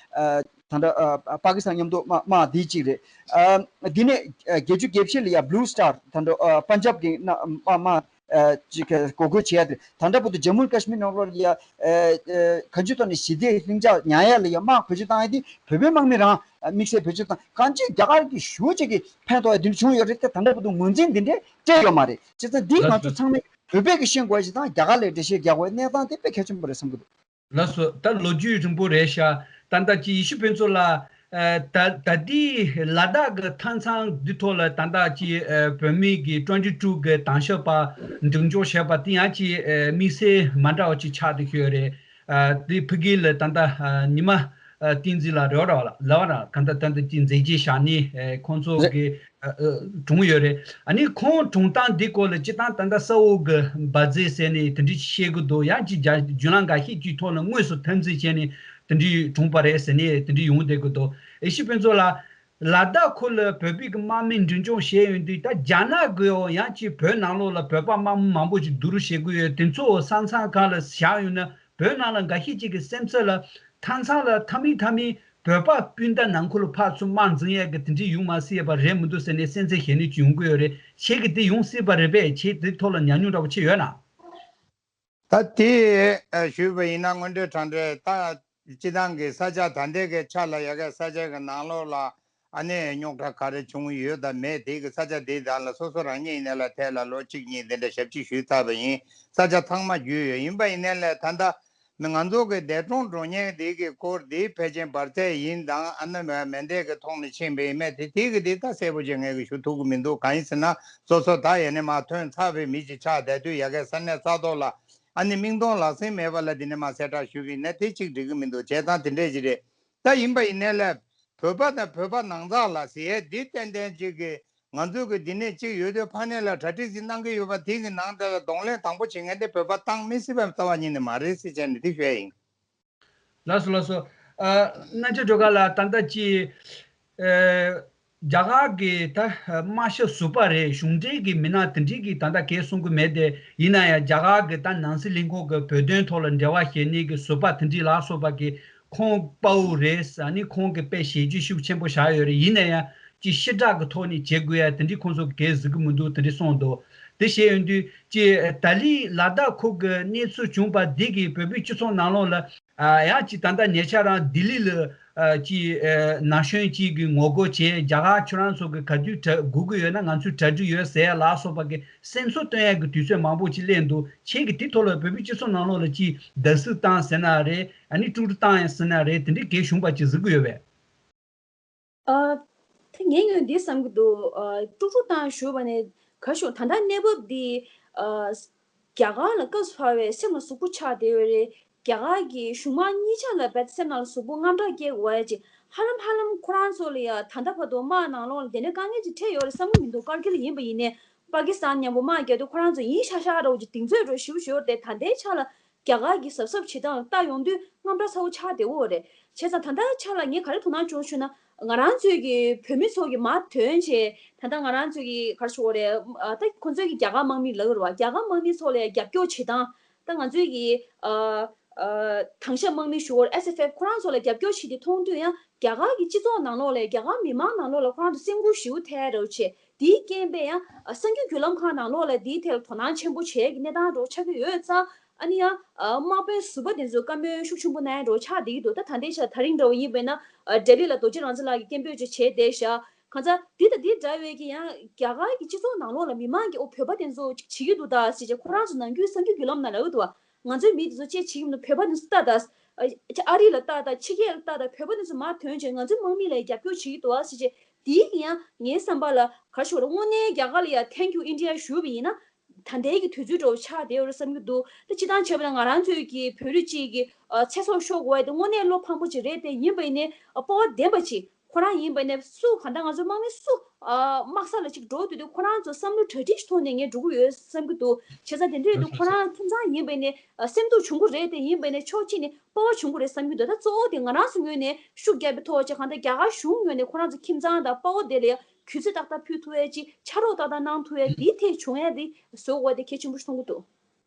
ད་ལྟ་ཨ་པ་ཀི་སི་ཐན་མཉམ་དུ་དམག་དམག་འདི་གཅིག་རེད། ཨ་འདི་ནས་ཨ་བརྒྱད་ཅུ་གྱ་བཞི་ལ་ཡ་Blue Star ད་ལྟ་ཨ་པན་ཇབ་གི་དམག་དམག་ཨ་ཅིག་གི་འགོག་རྒོལ་བྱས་ཡ་དེ། ད་ལྟ་བར་དུ་ཇམ་མུ་ཀ་ཤི་མིར་ནང་ལོགས་ལ་ཡ་ཨ་ཨ་གང་ཅིའི་ཐོག་ནས་ཞི་བདེའི་ལྷིང་འཇགས་ཉར་ཡ་ལ་ཡ་དམག་བེད་སྤྱོད་བཏང་ཡ་དེ་བོད་པའི་དམག་མི་རང་ཨ་དམིགས་བསལ་བེད་སྤྱོད་བཏང་། གང་ཅི་རྒྱ་གར་གྱི་ཞུ་ཅིག་གི་ཕན་ཐོགས་ཡ་དེ་འདྲ་བྱུང་ཡོད་རེད་དེ། ད་ལྟ་བར་དུ་ངོས་འཛིན་འདི་འདྲས་སྤྲད་ཡོད་མ་རེད། བྱས་ཙང་འདི་ང་ཚོ་ཚང་མས་བོད་པས་ཀྱི་ཤེས་དགོས་ཡ་ཞིག་དང་། རྒྱ་གར་ལ་འགྲེལ་བཤད་རྒྱག་དགོས་ཡ་གནས་སྟངས་དེ་དཔེ་གལ་ཆེན་པོ་རེད་བསམ་གྱི་འདུག་ལགས་སོ། ད་ལོ་རྒྱུས་རིང་པོ་རེད་ཤག་ད་ལྟ་ཅི་ཡེ་ཤེས་ཕུན་ཚོགས་ལགས། ཨ་ད་ད་ལྟའི་ལ་དྭགས་ཀྱི་མཐའ་མཚམས་འདི་ཐོག་ལ་ད་ལྟ་ཅི་ཨ་བོད་མི་གི་twenty two གི་དྭང་ཞབས་པ་འགྲེམས་འཇོག་བྱས་པ་དེ་ཡང་ཅི་ཨ་དམིགས་བསལ་མ་འདྲ་བ་ཅིག་ཆགས་བསྡད་ཡོད་རེད། ཨ་དེ་ཕ་གི་ལ་ད་ལྟ་ཨ་ཉི་མ་ཨ་བསྟན་འཛིན་ལགས་རེད་བ་ལ་བ་ལ་ག་ད་ད་ལྟ་ཅི་མཛད་རྗེས་བཞག་ནི་ཨེ་ཁོང་ཚོ་རེད། གི་ཨ་ཨ་གྲོངས་ཡོད་རེད། ཨ་ནི་ཁོང་གྲོངས་སྟངས་འདི་སྐོར་ལ་སྤྱི་བཏང་ད་ལྟ་ས་འོག་གི་འབར་རྫས་ཟེར་ནས་དེ་འདྲ་བཤད་གི་འདུག་ཡང་ཅི་རྒྱ་བརྒྱུད་ལམ་འགའ་ཤས་ཀྱི་ཐོག་ནས་དངོས་སུ་ཐོན་རྩིས་བྱས་ནས་དེ་འདྲ་གྲོངས་པ་རེད་ཟེར་ནས་དེ་འདྲ་ཡོང་བསྡད་གི་འདུག་ཨེ་ཤི་ཕུན་ཚོགས་ལགས། ལ་དྭགས་ཁུལ་ལ་བོད་པའི་གི་དམག་མི་འཛིན་སྐྱོང་བྱས་ཡོད་དུས་ད་རྒྱ་ནག་གི་འོ་ཡང་ཅིག་བོད་ནང་ལོགས་ལ་བོད་པ་དམག་མི་མང་པོ་ཅིག་བསྡུ་རུབ་བྱེད་ཀྱི་ཡོད། དེ་ཚོ་ས་མཚམས་ཁག་ལ་བཞག་ཡོད་ན་བོད་ནང་ལ་འགའ་ཤས་ཅིག་གི་སེམས་ཚོར་ལ་མཐའ་མཚམས་ལ་མཐའ་མི་མཐའ་མི་བོད་པ་སྤུན་ཟླ་ནང་ཁུལ་ལ་ཕར་ཚུར་དམག་འཛིང་ཡས་ཀྱི་དེ་འདྲ་ཡོང་མ་སྲིད་པ་རེད་མི་འདུག་ཟེར་ནས་སེམས་ཚེགས་བྱེད་ནས་ཅིག་ཡོང་གི་ཡོད་རེད། ཁྱེད་ཀྱིས་དེ་ཡོང་སྲིད་པ་རེད་པས། ཁྱེད་དེ་ཐོག་ལ་ཉམས་མྱོང་འདྲ་པོ་ཅིག་ཡོད་ན། ད་དེ་ཨ་ཞུས་པ་ཡིན་ན་དངོས་འབྲེལ་དྲང་འབྲེལ་ད་སྤྱི་བཏང་གི་ས་ཆ་ད་ལྟའི་གི་ཆ་ལ་ཡ་གི་ས་ཆ་གི་ནང་ལོགས་ལ་ཨ་ནེ་རྙོག་དྲ་ག་རེ་བྱུང་ཡོད་དང་མེད་དེ་གི་ས་ཆ་དེ་དག་ལ་སོ་སོ་རང་ཉིད་ཡིན་ནའི་ལ་ཐད་ལ་ལོ་གཅིག་གཉིས་དེ་འདྲ་ཞབས་ཕྱི་ཞུས་ཚར་བ་ཡིན། ས་ཆ་ཚང་མ་བརྒྱུད་ཡོད། ཡིན་པ་ཡིན་ནའི་ལ་ད་ལྟ་ང་ཚོ་གི་འདས་གྲོངས་འགྲོ་མཁན་དེ་གི་སྐོར་དེ་ཕལ་ཆེར་འབར་རྫས་ཡིན་དང་ཨ་ནེ་མེ་མེ་མདའི་གི་ཐོག་ནས་ཕྱིན་པ་ཡིན་མེད་དེ་དེ་གི་དེ་ད་གསལ་པོ་ཅིག་ངས་གི་ཞུ་ཐུབ་གི་མི་འདུག་གང་ཡིན་ཟེར་ན་སོ་སོ་ད་ཡ་ནས་མ་ཐོན་ཚར་བའི་མི་ཅིག་ཆགས་བསྡད་དུས་ཡ་གི་ས་གནས་ས་ཐོག་ལ། ཨ་ནི་མིག་མཐོང་ལག་ཟིན་མེད་པ་ལ་འདི་ནས་མ་གསལ་བསྒྲགས་ཞུ་གི་ཡིན་ན་དེ་གཅིག་འགྲིག་གི་མི་འདུག་བྱས་ཙང་དེ་འདྲས་ཅིག་རེད། ད་ཡིན་པ་ཡིན་ནའི་ལས་བོད་པ་དང་བོད་པ་ནང་ཚགས་ལ་ཟེར་ཡས་འདི་ཏན་ཏན་ཅིག་གི་ང་ཚོ་གི་འདི་ནས་གཅིག་ཡོད་དུས་ཕ་ནས་ལ་གྲ་སྒྲིག་ཅིག་གནང་གི་ཡོད་པ་དེ་གི་ནང་དེ་ལ་གདོང་ལེན་དང་པོ་བྱེད་མཁན་དེ་བོད་པ་བཏང་མི་སྲིད་པ་རྩ་བ་ཉིད་ནས་མ་རེད་ཟེར་བྱས་ནས་འདི་ཞུ་ཡས་ཡིན། ལགས་སོ་ལགས་སོ། ཨ་རྣམ་རྒྱལ་སྒྲོལ་དཀར་ལགས། ད་ལྟ་ཅི་ཨ་རྒྱ་གར་གྱི་ད་དམག་ཞབས་ཟུར་པ་རེད། གཞུང་འབྲེལ་གྱི་མི་སྣ་དེ་འདྲས་ཀྱིས་ད་ལྟ་གས་གསུང་གི་མེད་དེ། ཡིན་ན་ཡང་རྒྱ་གར་གྱི་ད་ནང་སྲིད་ལས་ཁུངས་ཀྱི་བོད་དོན་ཐོག་ལ་འབྲེལ་བ་བྱེད་མཁན་གྱི་ཟུར་པ་དེ་འདྲས་ལ་སོགས་པ་གིས་ཁོང་དཔའ་བོ་རེད། ཨ་ནི་ཁོང་གིས་དཔེ་ཞལ་བརྗོད་ཤུགས་ཆེན་པོ་བཞག་ཡོད་རེད། ཡིན་ན་ཡང་ཅི་ཞི་དྲག་གི་ཐོག་ནས་བྱེད་དགོས་ཡ་དེ་འདྲས་ཁོང་ཚོ་གས་གཟིགས་ཀྱི་མི་འདུག་དེ་འདྲས་གསུངས་འདུག་དེ་བྱས་ཡོང་དུས་ཅི་ད་ལི་ལ་དྭགས་ཁུལ་གྱི་གནས་ཚུལ་བྱུང་པ་འདི་གིས་བོད་པའི་སྤྱི་ཚོགས་ནང་ལོགས་ལ། ཨ་ཡང་ཅིག་ད་ལྟ་ཉེ་ཆར་རང་ལྡི་ལི་ལ་ཨ་ཅིག་ཨ་ན་གཞོན་ཅིག་གིས་ངོ་རྒོལ་བྱས། རྒྱ་གར་ཁྱོད་རང་ཚོ་གི་ག་དུས་གྲ་སྒུག་གི་ཡོད་ན་ང་ཚོས་གྲ་སྒྲིག་ཡོད་ཟེར་ལ་སོགས་པ་གི་སེམས་གསོ་སྟོན་ཡག་གི་དུས་ཚོད་མང་པོ་ཅིག་སླེབས་འདུག་ཁྱེད་ཀྱིས་དེ་ཐོག་ལ་བོད་པའི་སྤྱི་ཚོགས་ནང་ལོགས་ལ་ཅིག་བརྡབ་གསིག་བཏང་ཟེར་ན་རེད། ཨ་ནི་དཀྲུག་དཀྲུག་བཏང་ཡང་ཟེར་ན་རེད། དེ་འདྲའི་གས་བྱུང་པ་ཅིག་གཟིགས་ཀྱི་ཡོད་པས། ཨ། ད་ངའི་ངོས་འདི་བསམ་གྱི་འདུག་ཨ། དཀྲུག་དཀྲུག་བཏང་ཞུས་པ་ནས་ག་ཞུ་ད་ལྟ་གནས་བབ་འདི། ཨ། རྒྱ་གར་ལ་སྐབས་སུ་བབས་པའི་སེམས་ལ་ཟུག་པོ་ཆགས་བསྡད་ཡོད་རེད། རྒྱ་གར་གྱི་གཞུང་དམངས་གཉིས་ཆ་ལ་རྦད་དེ་སེམས་ནང་ལ་ཟུག་པོ་དངངས་སྐྲག་སྐྱེ་དགོས་ཡ་ཅིག་ཧ་ལམ་ཧ་ལམ་ཁོ་རང་ཚོ་ལ་ཡ་ད་ལྟ་བར་དུ་དམག་ནང་ལོགས་ལ་དེ་འདྲའི་དཀའ་ངལ་ཅིག་འཕྲད་ཡོད་རེད་བསམ་གྱི་མི་འདུག་ཀར་གིལ་ཡིན་པ་ཡིན་ནའི་པ་ཀི་སི་ཐན་མཉམ་པོ་དམག་རྒྱག་དུས་ཁོ་རང་ཚོ་ཡིན་ཤག་ཤག་འདྲ་བོ་ཅིག་གདེང་ཚོད་འདྲ་བོ་ཞེ་པོ་ཅིག་ཡོད་རེད་དེ། ད་ལྟའི་ཆ་ལ་རྒྱ་གར་གྱི་གཟབ་གཟབ་བྱེད་སྟངས་ལ་ལྟ་ཡོང་དུས་དངངས་སྐྲག་ཚ་བོ་ཆགས་བསྡད་ཡོད་རེད། བྱས་ཙང་ད་ལྟའི་ཆ་ལ་ངས་ག་རེ་དོ་སྣང་བྱུང་ཞུས་ན། ང་རང་ཚོའི་གི་བོད་མི་ཚོ་གི་མར་ཐོན་བྱས་ད་ལྟ་ང་རང་ཚོའི་གི་ག་རེ་ཞུ་དགོས་རེད། ཨ། ད་ཁོ་ཚོའི་གི་རྒྱ་གར་དམག་མི་ལབ་ཀྱི་རེད་བ། རྒྱ་གར་དམག་མི་ཚོ་ལ་རྒྱབ་སྐྱོར་བྱེད་སྟངས། ད་ང་ཚོའི་གི་ཨ། ཨ། དྭང་ཞབས་དམག་མི་ཞུ་དགོས་རེད། ཨེས་ཨེཕ་ཨེཕ་ཁོ་རང་ཚོ་ལ་རྒྱབ་སྐྱོར་བྱེད་དུས་མཐོང་དུས་ཡང་རྒྱ་གར་གི་སྤྱི་ཚོགས་ནང་ལོགས་ལ་རྒྱ་གར་མི་མང་ནང་ལོགས་ལ་ཁོ་རང་ཚོ་སེམས་ཁུར་ཞེ་པོ་ཐེབས་འདྲ་བོ་བྱས། དེའི་རྐྱེན་པས་ཡང་གསར་འགྱུར་བརྒྱུད་ལམ་ཁག་ནང་ལོགས་ལ་དེའི་ཐད་ལ་དོ་སྣང་ཆེན་པོ་བྱེད་ཀྱི་གནས་སྟངས་འདྲ་བོ་ཆགས་ཀྱི་ཡོད་ཙང་། ཨ་ནི་ཡང་། ཨ། དམག་དཔོན་ཟུར་པ་དེ་ཚོས་བཀའ་མོལ་ཤུགས་ཆེན་པོ་གནང་ཡ་འདྲ་བོ་ཆགས་བསྡད་ཀྱི་འདུག་ད་ད་ལྟའི་ཆར་དེ་རིང་འདྲ་བོ་ཡིན་པས་ན། ཨ། ལྡི་ལི་ལ་རྡོ་རྗེ་རང་བཙན་ལགས་ཀྱིས་སྐད་འབོད་ཅིག་བྱས་བསྡད་ཤག་གང་ལྟར་འདི་དང་འདི་འདྲ་བའི་གི་ཡང་རྒྱ་གར་གྱི་སྤྱི་ཚོགས་ནང་ལོགས་ལ་མི་མང་གིས་ཨོ་བོད་པ་དེ་ཚོ་ཅིག་བྱེད་ཀྱི་འདུག་ད་ཟེར་བྱས་ཁོ་རང་ཚོ་ནམ་རྒྱུན་གསར་འགྱུར་བརྒྱུད་ལམ་ནང་ལབ་ཀྱི་འདུག་ང་ཚོའི་མི་དེ་ཚོ་ཅིག་བྱེད་ཀྱི་མི་འདུག་བོད་པ་དེ་ཚོ་ལྟ་ད། ཨ། ཨ་རི་ལ་ལྟ་ད། ཕྱི་རྒྱལ་ལ་ལྟ་ད། བོད་པ་དེ་ཚོ་མར་ཐོན་བྱས་ང་ཚོའི་དམག་མི་ལ་རྒྱབ་སྐྱོར་བྱེད་ཀྱི་འདུག་ཟེར་བྱས། དེའི་གི་ཡང་ངའི་བསམ་པ་ལ་ག་རེ་ཞུ་དགོས་རེད། དངོས་གནས་རྒྱ་གར་ལ་ཡ་Thank you India ཞུས་པ་ཡིན་ན། ད་ལྟའི་གི་དུས་ཚོད་འདྲ་བོ་ཆགས་བསྡད་ཡོད་རེད་བསམ་གྱི་འདུག་ད་སྤྱིར་བཏང་བྱས་པ་ན་ང་རང་ཚོའི་གི་བོད་རིགས་གཅིག་གི་ཨ་ཚེ་སྲོག་ཤོར་དགོས་ཡ་དེ་དངོས་གནས་བློ་ཕམ་པོ་ཅིག་རེད་དེ། ཡིན་པ་ཡིན་ནའི་ཨ་དཔའ་བོ་ལྡན་པ་ཅིག་ཁོ་རང་ཡིན་པ་ཡིན་ནའི་སུ་གང་ལྟར་ང་ཚོ་དམག་མི་སུ་ཨ་དམག་ས་ལ་ཅིག་འགྲོ་དུས་དུས་ཁོ་རང་ཚོ་བསམ་བློ་གྲ་སྒྲིག་ཐོག་ནས་ངས་འགྲོ་གི་ཡོད་བསམ་གྱི་འདུག་བྱས་ཙང་དེ་འདྲ་ཡིན་དུས་ཁོ་རང་ཁྱིམ་ཚང་ཡིན་པ་ཡིན་ནའི་ཨ་སེམས་སྡུག་བྱུང་གི་རེད་དེ། ཡིན་པ་ཡིན་ནའི་ཕྱོགས་གཅིག་ནས་དཔའ་བོ་བྱུང་གི་རེད་བསམ་གྱི་འདུག་ད་གཙོ་བོ་དེ་ང་རང་ཚོ་ངོས་ནས་ཤུགས་རྒྱབ་པའི་ཐོག་ཅིག་གང་ལྟར་རྒྱ་གར་གཞུང་ངོས་ནས་ཁོ་རང་ཚོ་ཁྱིམ་ཚང་དང་དཔའ་བོ་དེ་ལ་ཡ་གུས་བརྩི་ཏག་ཏག་ཕུལ་ཐུབ་ཡ་ཅིག་ཕྱག་རོགས་ཏག་ཏག་གནང་ཐུབ་ཡ་དེའི་ཐད་བྱུང་ཡ་དེ་བཟོ་དགོས་དེ་གལ་ཆེན་པོ་ཞིག་མཐོང་གི་འདུག་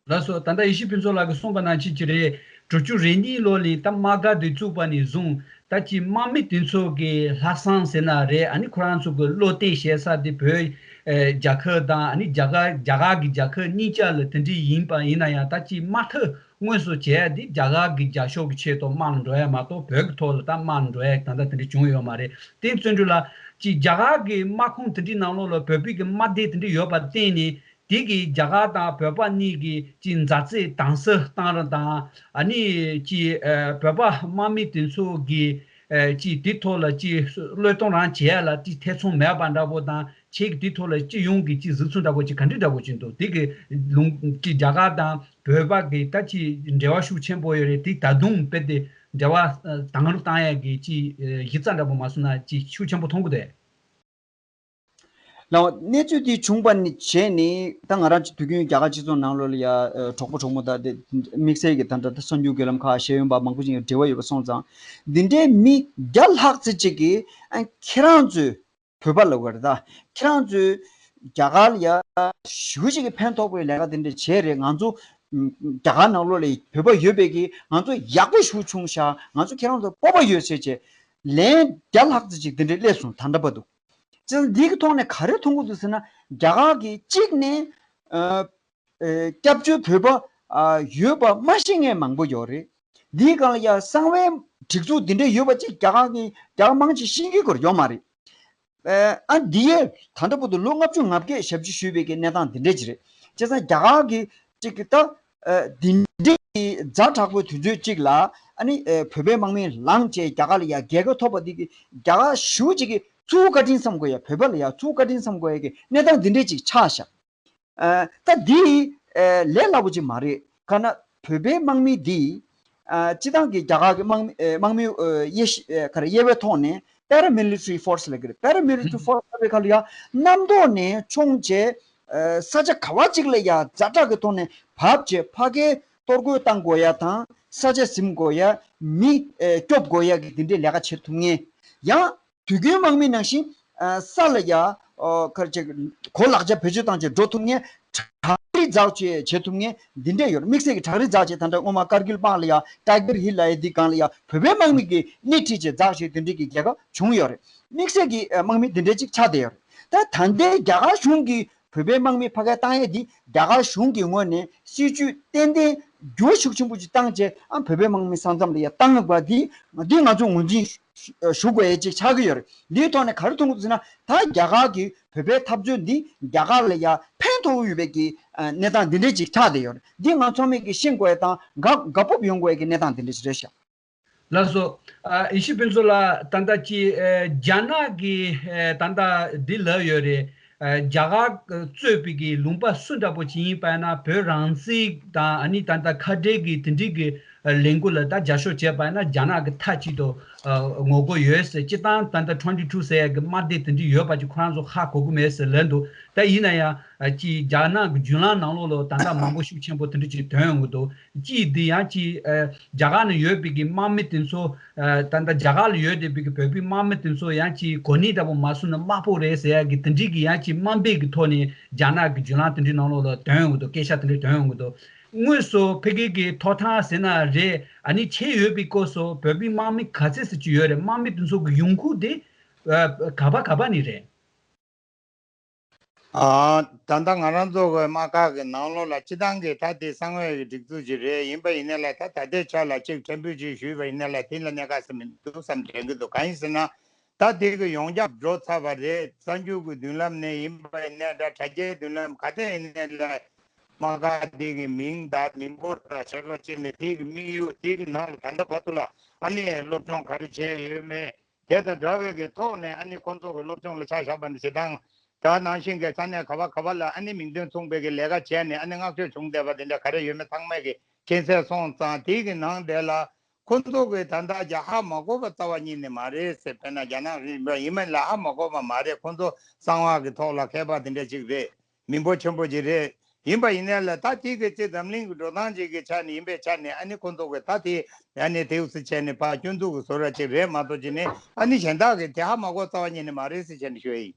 ལགས་སོ། ད་ལྟ་ཡེ་ཤེས་ཕུན་ཚོགས་ལགས་ཀྱིས་གསུངས་པ་ནང་བཞིན་གྱི་རེད། དྲུག་ཅུ་རེ་གཉིས་ལོ་ལ་ད་དམག་སྒར་དེ་བཙུགས་པ་ནས་བཟུང་ད་ཅིག་དམག་མི་དེ་ཚོ་གི་ལྷག་བསམ་ཟེར་ན་རེད། ཨ་ནི་ཁོ་རང་ཚོ་གི་བློ་གཏད་བྱེད་ས་དེ་བོད་ཨེ་རྒྱལ་ཁབ་དང་ཨ་ནི་རྒྱ་གར་རྒྱ་གར་གྱི་རྒྱལ་ཁབ་གཉིས་ཆ་ལ་དེ་འདྲ་ཡིན་པ་ཡིན་ན་ཡང་ད་ཅིག་དམག་འཐབ་དངོས་སུ་བྱས་ཏེ་རྒྱ་གར་གྱི་རྒྱལ་ཤོག་གི་ཆེད་དུ་དམག་ལ་འགྲོ་ཡ་མ་གཏོགས་བོད་ཀྱི་ཐོག་ལ་ད་དམག་ལ་འགྲོ་ཡ་ད་ལྟ་དེ་འདྲ་བྱུང་ཡོད་མ་རེད། དེ་བརྩོན་འགྲུས་ལ་ཅིག་རྒྱ་གར་གྱི་དམག་ཁོངས་དེ་འདྲའི་ནང་ལོགས་ལ་བོད་པའི་གི་དམག་སྡེ་དེ་འདྲ་ཡོད་པར་བརྟེན་ནས། དེ་གིས་རྒྱ་གར་དང་བོད་པ་གཉིས་ཀྱི་ཅིག་མཛའ་བརྩེ་དྭངས་གསལ་བཏང་ར་དང་། ཨ་ནི་ཅིག་ཨ་བོད་པ་དམག་མི་དེ་ཚོ་གིས་ཨ་ཅིག་དེ་ཐོག་ལ་ཅིག་བློས་གཏོང་རང་བྱེད་ཡ་ལ་ཅིག་ཐེ་ཚོམ་མེད་པ་འདྲ་པོ་དང་ ཁྱེད་ཀྱི་དེ་ཐོག་ལ་སྤྱི་ཡོངས་ཀྱི་ཅིག་གཟིགས་ཚུལ་འདྲ་པོ་ཅིག་ག་འདྲ་འདྲ་པོ་ཅིག་འདུག་དེ་གི་ལུང་ཅིག་རྒྱ་གར་དང་བོད་པ་གི་ད་ཅིག་འབྲེལ་བ་ཤུགས་ཆེན་པོ་ཡོད་རེད། དེ་ད་དུང་དཔེ་དེ་འབྲེལ་བ་དང་རུ་བཏང་ཡ་གི་ཅིག་གཞི་རྩ་འདྲ་པོ་མ་སོང་ན་ཅིག་ཤུགས་ཆེན་པོ་མཐོང་གི་འདུག་ལགས། གནས་ཚུལ་འདི་བྱུང་བ་ནི་བྱས་ནས་ད་ང་རང་ཚོ་དུས་རྒྱུན་རྒྱ་གར་སྤྱི་ཚོགས་ནང་ལོགས་ལ་ཡ་ཨ་གྲོགས་པོ་གྲོགས་མོ་དང་དེ་དམིགས་བསལ་གྱི་ད་ལྟ་གསར་འགྱུར་བརྒྱུད་ལམ་ཁག་ཤེས་ཡོན་པ་མང་པོ་ཅིག་ཡང་འབྲེལ་བ་ཡོད་པ་སོང་ཙང་འདི་འདྲའི་མི་བརྒྱ་ལྷག་ཙམ་ཅིག་གིས་ཨ་ཁྱེད་རང་ཚོས་བོད་པ་ལབ་དགོས་རེད། ད་ཁྱེད་རང་ཚོས་རྒྱ་གར་ལ་ཡ་ཞེ་པོ་ཅིག་གི་ཕན་ཐོགས་པའི་ལས་ཀ་དེ་འདྲ་བྱས་རེད། ང་ཚོ་རྒྱ་གར་ནང་ལོགས་ལ་བོད་པ་ཡོད་པའི་གི་ང་ཚོ་ཡག་པོ་ཞེ་པོ་བྱུང་ཤག་ང་ཚོ་ཁྱེད་རང་ཚོ་སྤོབས་པ་ཡོད་ཟེར་བྱས་ལན་བརྒྱ་ལྷག་ཙམ་ཅིག་དེ་འདྲ་སླེབས་སོང་། ད་ལྟ་བར་དུ། བྱས་ཙང་འདི་གི་ཐོག་ནས་ག་རེ་མཐོང་གི་འདུག་ཟེར་ན་རྒྱ་གར་གྱི་གཅིག་ནས་ཨ་ཨ་སྐྱབས་བཅོལ་བོད་པ་ཨ་ཡོད་པ་མ་ཤེས་མཁན་མང་པོ་ཡོད་རེད། འདིའི་སྒང་ལ་ཡ་གསང་བའི་སྒྲིག་འཛུགས་འདི་འདྲ་ཡོད་པ་གཅིག་རྒྱ་གར་གྱི་རྒྱ་གར་དམངས་ཀྱིས་ཤེས་ཀྱི་ཡོད་མ་རེད། ཨ་འདི་ཡས་ད་ལྟ་བར་དུ་ལོ་ལྔ་བཅུ་ང་བརྒྱད་ཞབས་ཕྱི་ཞུས་པའི་གི་གནས་སྟངས་འདི་འདྲ་ཅིག་རེད། བྱས་ཙང་རྒྱ་གར་གྱི་གཅིག་གི་ད་ཨ་འདི་འདྲའི་གི་ཛ་དྲག་པོའི་དུས་ཚོད་ཅིག་ལ་ཨ་ནི་ཨ་བོད་པའི་དམག་མི་ལངས་བྱས་རྒྱ་གར་ལ་ཡ་རྒྱལ་ཁ་ཐོབ་པ་འདི་གི་རྒྱ་གར་ཞེ་པོ་ཅིག་གི་ཚུར་བཀའ་དྲིན་བསམ་དགོས་ཡ། བོད་པ་ལ་ཡ་ཚུར་བཀའ་དྲིན་བསམ་དགོས་ཡ་གི་གནས་སྟངས་འདི་འདྲ་ཅིག་ཆགས་ཤག་ཨ་ད་འདི་ཨ་ལས་སླ་པོ་ཅིག་མ་རེད། ག་ན་བོད་པའི་དམག་མི་འདི་ཨ་སྤྱི་བཏང་གི་རྒྱ་གར་གྱི་དམག་མི་ཨ་དམག་མི་ཨ་དབྱེ་ཞི་ཨ་ག་རེ་དབྱེ་བའི་ཐོག་ནས་Paramilitary Force ལབ་ཀྱི་རེད། Paramilitary Force ལབ་པའི་ཁ་ལ་ཡ་གནམ་ཐོག་ནས་མཆོང་བྱས་ཨ་ས་ཆ་ག་བ་ཅིག་ལ་ཡ་ཛ་དྲག་གི་ཐོག་ནས་བབས་བྱས་ཕ་གིར་གཏོར་རྒོལ་བཏང་དགོས་ཡ་དང་ས་ཆ་ཟིན་དགོས་ཡ། མི་ཨ་སྐྱོབ་དགོས་ཡ་གི་འདི་འདྲའི་ལས་ཀ་བྱེད་ཐུབ་མཁན། ཡང་དུས་རྒྱུན་དམག་མི་ནང་བཞིན་ཨ་ས་ལ་ཡ་ཨོ་ག་རེ་བྱེད་གོ་ལག་ཆ་བེད་སྤྱོད་བཏང་བྱས་འགྲོ་ཐུབ་མཁན། དྲག་རིགས་འཛག་བྱས་བྱེད་ཐུབ་མཁན་འདི་འདྲས་ཡོད་རེད། དམིགས་བསལ་གྱི་དྲག་རིགས་འཛག་བྱས་ད་ལྟ་སྔོན་མ་ཀར་གིལ་དམག་ལ་ཡ་ཊའི་གར་ཧིལ་ལབ་ཡ་འདི་སྒང་ལ་ཡ་བོད་པའི་དམག་མི་གིས་སྣེ་ཁྲིད་བྱས་འཛག་བྱས་དེ་འདྲས་ཀྱི་རྒྱལ་ཁ་བྱུང་ཡོད་རེད། དམིགས་བསལ་གྱི་ཨ་དམག་མི་འདི་འདྲས་ཅིག་ཆགས་བསྡད་ཡོད་རེད། ད་ད་ལྟའི་རྒྱ་གར་གཞུང་གིས་བོད་པའི་དམག་མི་ཕ་གིར་བཏང་ཡས་འདི་རྒྱ་གར་གཞུང་གི་ངོས་ནས་སྲིད་ཇུས་ཏན་ཏན་འགྱུར་བ་ཤུགས་ཆེན་པོ་ཅིག་བཏང་བྱས་ཨ་བོད་པའི་དམག་མི་ས་མཚམས་ལ་ཡ་བཏང་དགོས་པ་འདི་འདི་ང་ཚོས་ངོས་འཛིན་ཞུ་དགོས་ཡས་ཅིག་ཆགས་ཀྱི་ཡོད་རེད། འདིའི་ཐོག་ནས་ག་རེ་མཐོང་གི་འདུག་ཟེར་ན་ད་རྒྱ་གར་གྱི་བོད་པའི་འཐབ་རྩོད་འདི་རྒྱ་གར་ལ་ཡ་ཕན་ཐོགས་ཡོད་པའི་གི་ཨ་གནས་སྟངས་འདི་འདྲས་ཅིག་ཆགས་བསྡད་ཡོད་རེད། འདི་ང་ཚང་མས་གི་ཤེས་དགོས་ཡས་དང་དགའ་དགའ་སྤོབས་ཡོང་དགོས་ཡས་གི་གནས་སྟངས་འདི་འདྲས་ཅིག་རེད་ཤག་ལགས་སོ། ཨ་ཡེ་ཤེས་ཕུན་ཚོགས་ལགས། ད་ལྟ་ཅི་ཨ་རྒྱ་ནག་གི་ཨ་ད་ལྟ་འདི་ལབ་ཡོད་རེད། ཨ་རྒྱ་གར་གཙོས་པའི་གི་ལུང་པ་སུ་འདྲ་པོ་ཅིག་ཡིན་པ་ཡིན་ན་བོད་རང་བཙན་དང་ཨ་ནི་ད་ལྟ་ཁ་བྲལ་གི་དེ་འདྲའི་གི་ཨ་ལས་འགུལ་ལ་ད་རྒྱབ་སྐྱོར་བྱས་པ་ཡིན་ན་རྒྱ་ནག་གི་མཐའ་གཅིག་ཏུ་ཨ་ངོ་རྒོལ་ཡོད་ཟེར། སྤྱིར་བཏང་ད་ལྟ་ཊུ་ཝེན་ཊི་ཊུ་ཟེར་ཡ་གི་དམག་སྡེ་དེ་འདྲ་ཡོད་པ་ཅིག་ཁོ་རང་ཚོ་ཧ་གོ་གི་མེད་ཟེར་ལབ་འདུག་ད་ཡིན་ན་ཡང་ཨ་ཅི་རྒྱ་ནག་གི་བརྒྱུད་ལམ་ནང་ལོགས་ལ་ད་ལྟ་མང་པོ་ཤུགས་ཆེན་པོ་དེ་འདྲ་ཅིག་ཐོན་ཡོང་གི་འདུག་གཅིག་འདི་ཡང་ཅིག་ཨ་རྒྱ་གར་ནང་ཡོད་པའི་གི་དམག་མི་དེ་ཚོ་ཨ་ད་ལྟ་རྒྱ་གར་ལ་ཡོད་བསྡད་པའི་གི་བོད་པའི་དམག་མི་དེ་ཚོ་ཡང་ཅིག་གོ་གནས་འདྲ་པོ་མ་སོང་ན་དམག་དཔོན་རེད་ཟེར་ཡ་གི་དེ་འདྲའི་གི་ཡང་ཅིག་དམའ་འབེབས་ཀྱི་ཐོག་ནས་རྒྱ་ནག་གི་བརྒྱུད་ལམ་དེ་འདྲའི་ནང་ལོགས་ལ་ཐོན་ཡོང་གི་འདུག་སྐད་ཆ་དེ་འདྲ་ཐོན་ཡོང་གི་འདུག་དངོས་སུ་ཕ་གི་གི་ཐོབ་ཐང་ཟེར་ན་རེད། ཨ་ནི་ཆེད་ཡོད་པའི་སྐབས་སུ་བོད་པའི་དམག་མི་ག་ཚད་ཙམ་ཅིག་ཡོད་རེད། དམག་མི་དེ་ཚོ་གི་ཡོང་ཁུངས་དེ་ཨ་ག་པ་ག་པ་ནས་རེད། ཨ། ད་ལྟ་ང་རང་ཚོ་གི་དམག་ཁག་གི་ནང་ལོགས་ལ་སྤྱི་བཏང་གི་ད་དེ་གསང་བའི་གི་སྒྲིག་འཛུགས་ཅིག་རེད། ཡིན་པ་ཡིན་ནའི་ལ་ད་ད་ལྟའི་ཆ་ལ་ཅིག་ཕྲན་བུ་ཅིག་ཞུས་པ་ཡིན་ནའི་ལ་དེ་ལ་གནད་འགག་ཟེར་མི་འདུག་བསམ་དྲན་གི་འདུག་གང་ཡིན་ཟེར་ན། ད་དེ་གི་ཡོངས་ཁྱབ་འགྲོ་ཚར་བ་རེད། གསར་འགྱུར་གི་མདུན་ལམ་ནས་ཡིན་པ་ཡིན་ནའི་འདྲ། དྲ་རྒྱའི་མདུན་ལམ་ག་ཐད་ཡིན་ནའི་ལ་དམག་ཁག་དེ་གི་མིང་དང་མི་འབོར་དང་ཆ་ག་ཅིག་ནས་དེ་གི་དམིགས་ཡུལ་དེ་གི་ནང་ལ་ད་ལྟ་བར་དུ་ལ་ཨ་ནི་སློབ་སྦྱོང་ག་རེ་བྱས་ཡོད་མེད། དེ་དང་འདྲ་བའི་གི་ཐོག་ནས་ཨ་ནི་ཁོང་ཚོ་གི་སློབ་སྦྱོང་ལ་ཆ་བཞག་པ་ནི་བྱེད་སྟངས་དེ་ནང་བཞིན་གྱི་ས་གནས་ག་བ་ག་བ་ལ་ཨ་ནི་མིང་དོན་མཚུངས་པའི་གི་ལས་ཀ་བྱས་ནས་ཨ་ནི་བསྔགས་བརྗོད་བྱུང་བསྡད་པ་དེ་འདྲ་ག་རེ་ཡོད་མེད་ཚང་མས་གི་མཁྱེན་གསལ་སོང་ཙང་། དེའི་གི་ནང་དེ་ལ་ཁོང་ཚོ་གི་ད་ལྟ་རྒྱ་ཧ་མ་གོ་བ་རྩ་བ་ཉིད་ནས་མ་རེད་ཟེར། དཔེར་ན་རྒྱ་ནག་རིམ་པ་ཡིན་མིན་ལ་ཧ་མ་གོ་བ་མ་རེད། ཁོང་ཚོ་གསང་བ་གི་ཐོག་ལ་མཁས་པ་དེ་འདྲ་ཅིག་རེད། མི་འབོར་ཆེན་པོ་ཅིག་རེད། ཡིན་པ་ཡིན་ནའི་ལ་ད་དེ་གི་ཚེ་འཛམ་གླིང་གི་འགྲོ་སྟངས་ཅིག་གི་ཆ་ནས་ཡིན་པའི་ཆ་ནས་ཨ་ནི་ཁོང་ཚོ་གི་ད་དེ་ཨ་ནི་དེའུ་སི་བྱས་ནས་ཕར་སྐྱོན་འཛུགས་གི་བཟོ་འདྲ་ཅིག་རེད་མ་གཏོགས་ཅིག་ནི་ཨ་ནི་གཞན་དག་གི་དེ་ཧ་མ་གོ་རྩ་བ་ཉིད་ནས་མ་རེད་ཟེར་བྱས་ནས་ཞུ་ཡ་ཡིན།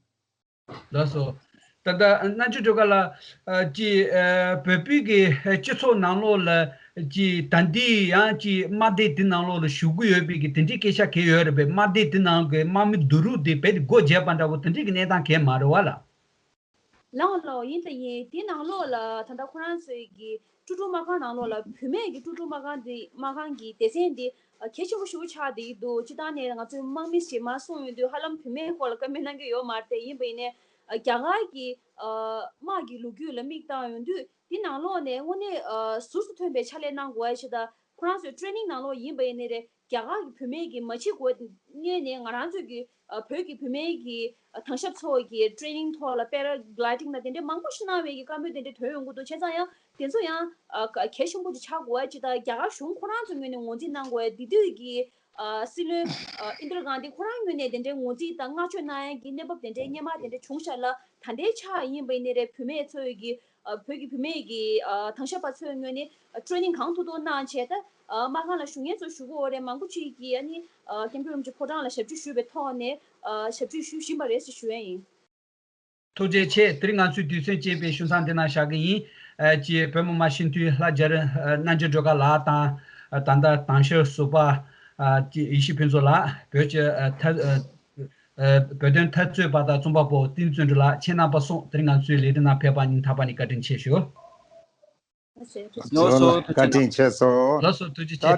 ལགས་སོ། ད་ལྟ་རྣམ་དཔྱོད་སྒྲོལ་དཀར་ལགས། ཨ་ཅི་ཨ་བོད་པའི་གི་སྤྱི་ཚོགས་ནང་ལོགས་ལ་ཅི་ད་འདི་ཡང་ཅི་དམག་སྡེ་འདི་ནང་ལོགས་ལ་ཞུགས་ཀྱི་ཡོད་པའི་གི་དེ་འདྲའི་སྐད་ཆ་གང་ཡོད་རེད་པས། དམག་སྡེ་འདི་ནང་གི་དམག་མི་བསྡུ་རུབ་དེ་རྦད་དེ་སྒོ་བརྒྱབ་པ་འདྲ་བོ་དེ་འདྲའི་གི་གནས་སྟངས་གང་ཡང་མ་རེད་པ་ལགས། ལགས་ལགས། ཡིན་ད་ཡིན། དེ་ནང་ལོགས་ལ་ད་ལྟ་ཁོ་རང་ཚོའི་གི་ཀྲུག་ཀྲུག་དམག་ཁང་ནང་ལོགས་ལ་བུད་མེད་ཀྱི་ཀྲུག་ཀྲུག་དམག་ཁང་འདི་དམག་ཁང་གི་སྡེ་ཚན་འདི་ཨ་གལ་ཆེན་པོ་ཞེ་པོ་ཆགས་བསྡད་ཀྱི་འདུག་སྤྱིར་བཏང་ནས་ང་ཚོའི་དམག་མི་ཞིག་མར་སོང་ཡོང་དུས་ཧ་ལམ་བུད་མེད་སྐོར་ལ་བཀའ་མོལ་གནང་གི་ཡོད་མ་རེད་དེ། ཡིན་པ་ཡིན་ནའི་ཨ་རྒྱ་གར་གྱི་ཨ་དམག་གི་ལོ་རྒྱུས་ལ་མིག་བཏང་ཡོང་དུས་དེ་ནང་ལོགས་ནས་དངོས་གནས་ཨ་ཟུར་དུ་ཐོན་པའི་ཕྱག་ལས་གནང་དགོས་ཡ་ཞིག་དང་། ཁོ་རང་ཚོའི་ཊེ་ནིང་ནང་ལོགས་ཡིན་པ་ཡིན་ནའི་རེད། རྒྱ་གར་གྱི་བུད་མེད་ཀྱིས་མ་བྱེད་དགོས་སྔོན་ནས་ང་རང་ཚོའི་གི་ཨ་བོད་ཀྱི་བུད་མེད་ཀྱི་ཨ་དྭང་ཞབས་ཚོ་གི་ཊེ་ནིང་ཐོག་ལ་པེ་ར་གི་ལའི་ཌིང་དང་དེ་འདྲའི་མང་པོ་ཞིག་གནང་བའི་གི་བཀའ་མོལ་དེ་འདྲ་ཐོན་ཡོང་གི་འདུག་བྱས་ཙང་ཡང་དེ་ཚོ་ཡང་ཨ་གལ་ཆེན་པོ་ཅིག་ཆགས་དགོས་ཡ་ཅིག་དང་། རྒྱ་གར་གཞུང་ཁོ་རང་ཚོའི་ངོས་ནས་ངོས་འཛིན་གནང་དགོས་ཡ། དེ་དུས་ཀྱི་ཨ་སྲིད་བློན་ཨ་ཨིན་དྲ་གྷན་དྷི་ཁོ་རང་ངོས་ནས་དེ་འདྲའི་ངོས་འཛིན་དང་བསྔགས་བརྗོད་གནང་ཡ་གི་གནས་བབ་དེ་འདྲའི་སྔོན་མ་དེ་འདྲ་བྱུང་ཤག་ལ། ད་ལྟའི་ཆ་ཡིན་པ་ཡིན་ནའི་རེད། བུད་མེད་ཚོའི་གི་ཨ་བོད་ཀྱི་བུད་མེད་ཀྱི་ཨ་དྭང་ཞབས་པ་ཚོའི་ངོས་ནས་ཨ་ཊེ་ནིང་གང་ཐུབ་ཐུབ་གནང་བྱས། ད་ཨ་མ་ཁང་ལ་བཞུགས་མཁན་ཚོ་བཞུགས་ཀྱི་ཡོད་རེད། མང་པོ་ཅིག་གིས་ཨ་ནི་ཨ་སྐྱབས་མགོན་རིན་པོ་ཆེ་ཕོ་བྲང་ལ་ཞབས་ཕྱི་ཞུས་པའི་ཐོག་ནས་ཨ་ཞབས་ཕྱི་ཞུ་བཞིན་པ་རེད་ཟེར་ཞུ་ཡ་ཡིན། ཐུགས་རྗེ་ཆེ། དེ་རིང་ང་ཚོའི་དུས་ཚོད་སྤྱད་པའི་ཤུལ་མཚམས་འདི་ན་བཞག་གི་ཡིན། ཨ་ཅེས་བོད་མི་མང་སྤྱི་འཐུས་ལྷ་རྒྱལ་རི་ཨ་རྣམ་རྒྱལ་སྒྲོལ་དཀར་ལགས་དང་། ཨ་ད་ལྟ་དྭང་ཞབས་ཟུར་པ་ཨ་ཅེས་ཡེ་ཤེས་ཕུན་ཚོགས་ལགས། བོད་ཀྱི་ཨ་ཐ་ཨ་ཨ་བོད་དོན་འཐབ་རྩོད་པ་དང་རྩོམ་པ་པོ་བསྟན་བརྩོན་འགྲུས་ལགས། ཁྱེད་རྣམ་པ་སོགས་དེ་རིང་ང་ཚོའི་ལས་རིམ་ནང་ཕེབས་པ་སྙིང་ཐག་པ་ནས་བཀའ་དྲིན་ཆེ་ཞུ། ལགས་སོ། ལགས་སོ། བཀའ་དྲིན་ཆེ་སོང་། ལགས་སོ། ཐུགས་རྗེ་ཆེ།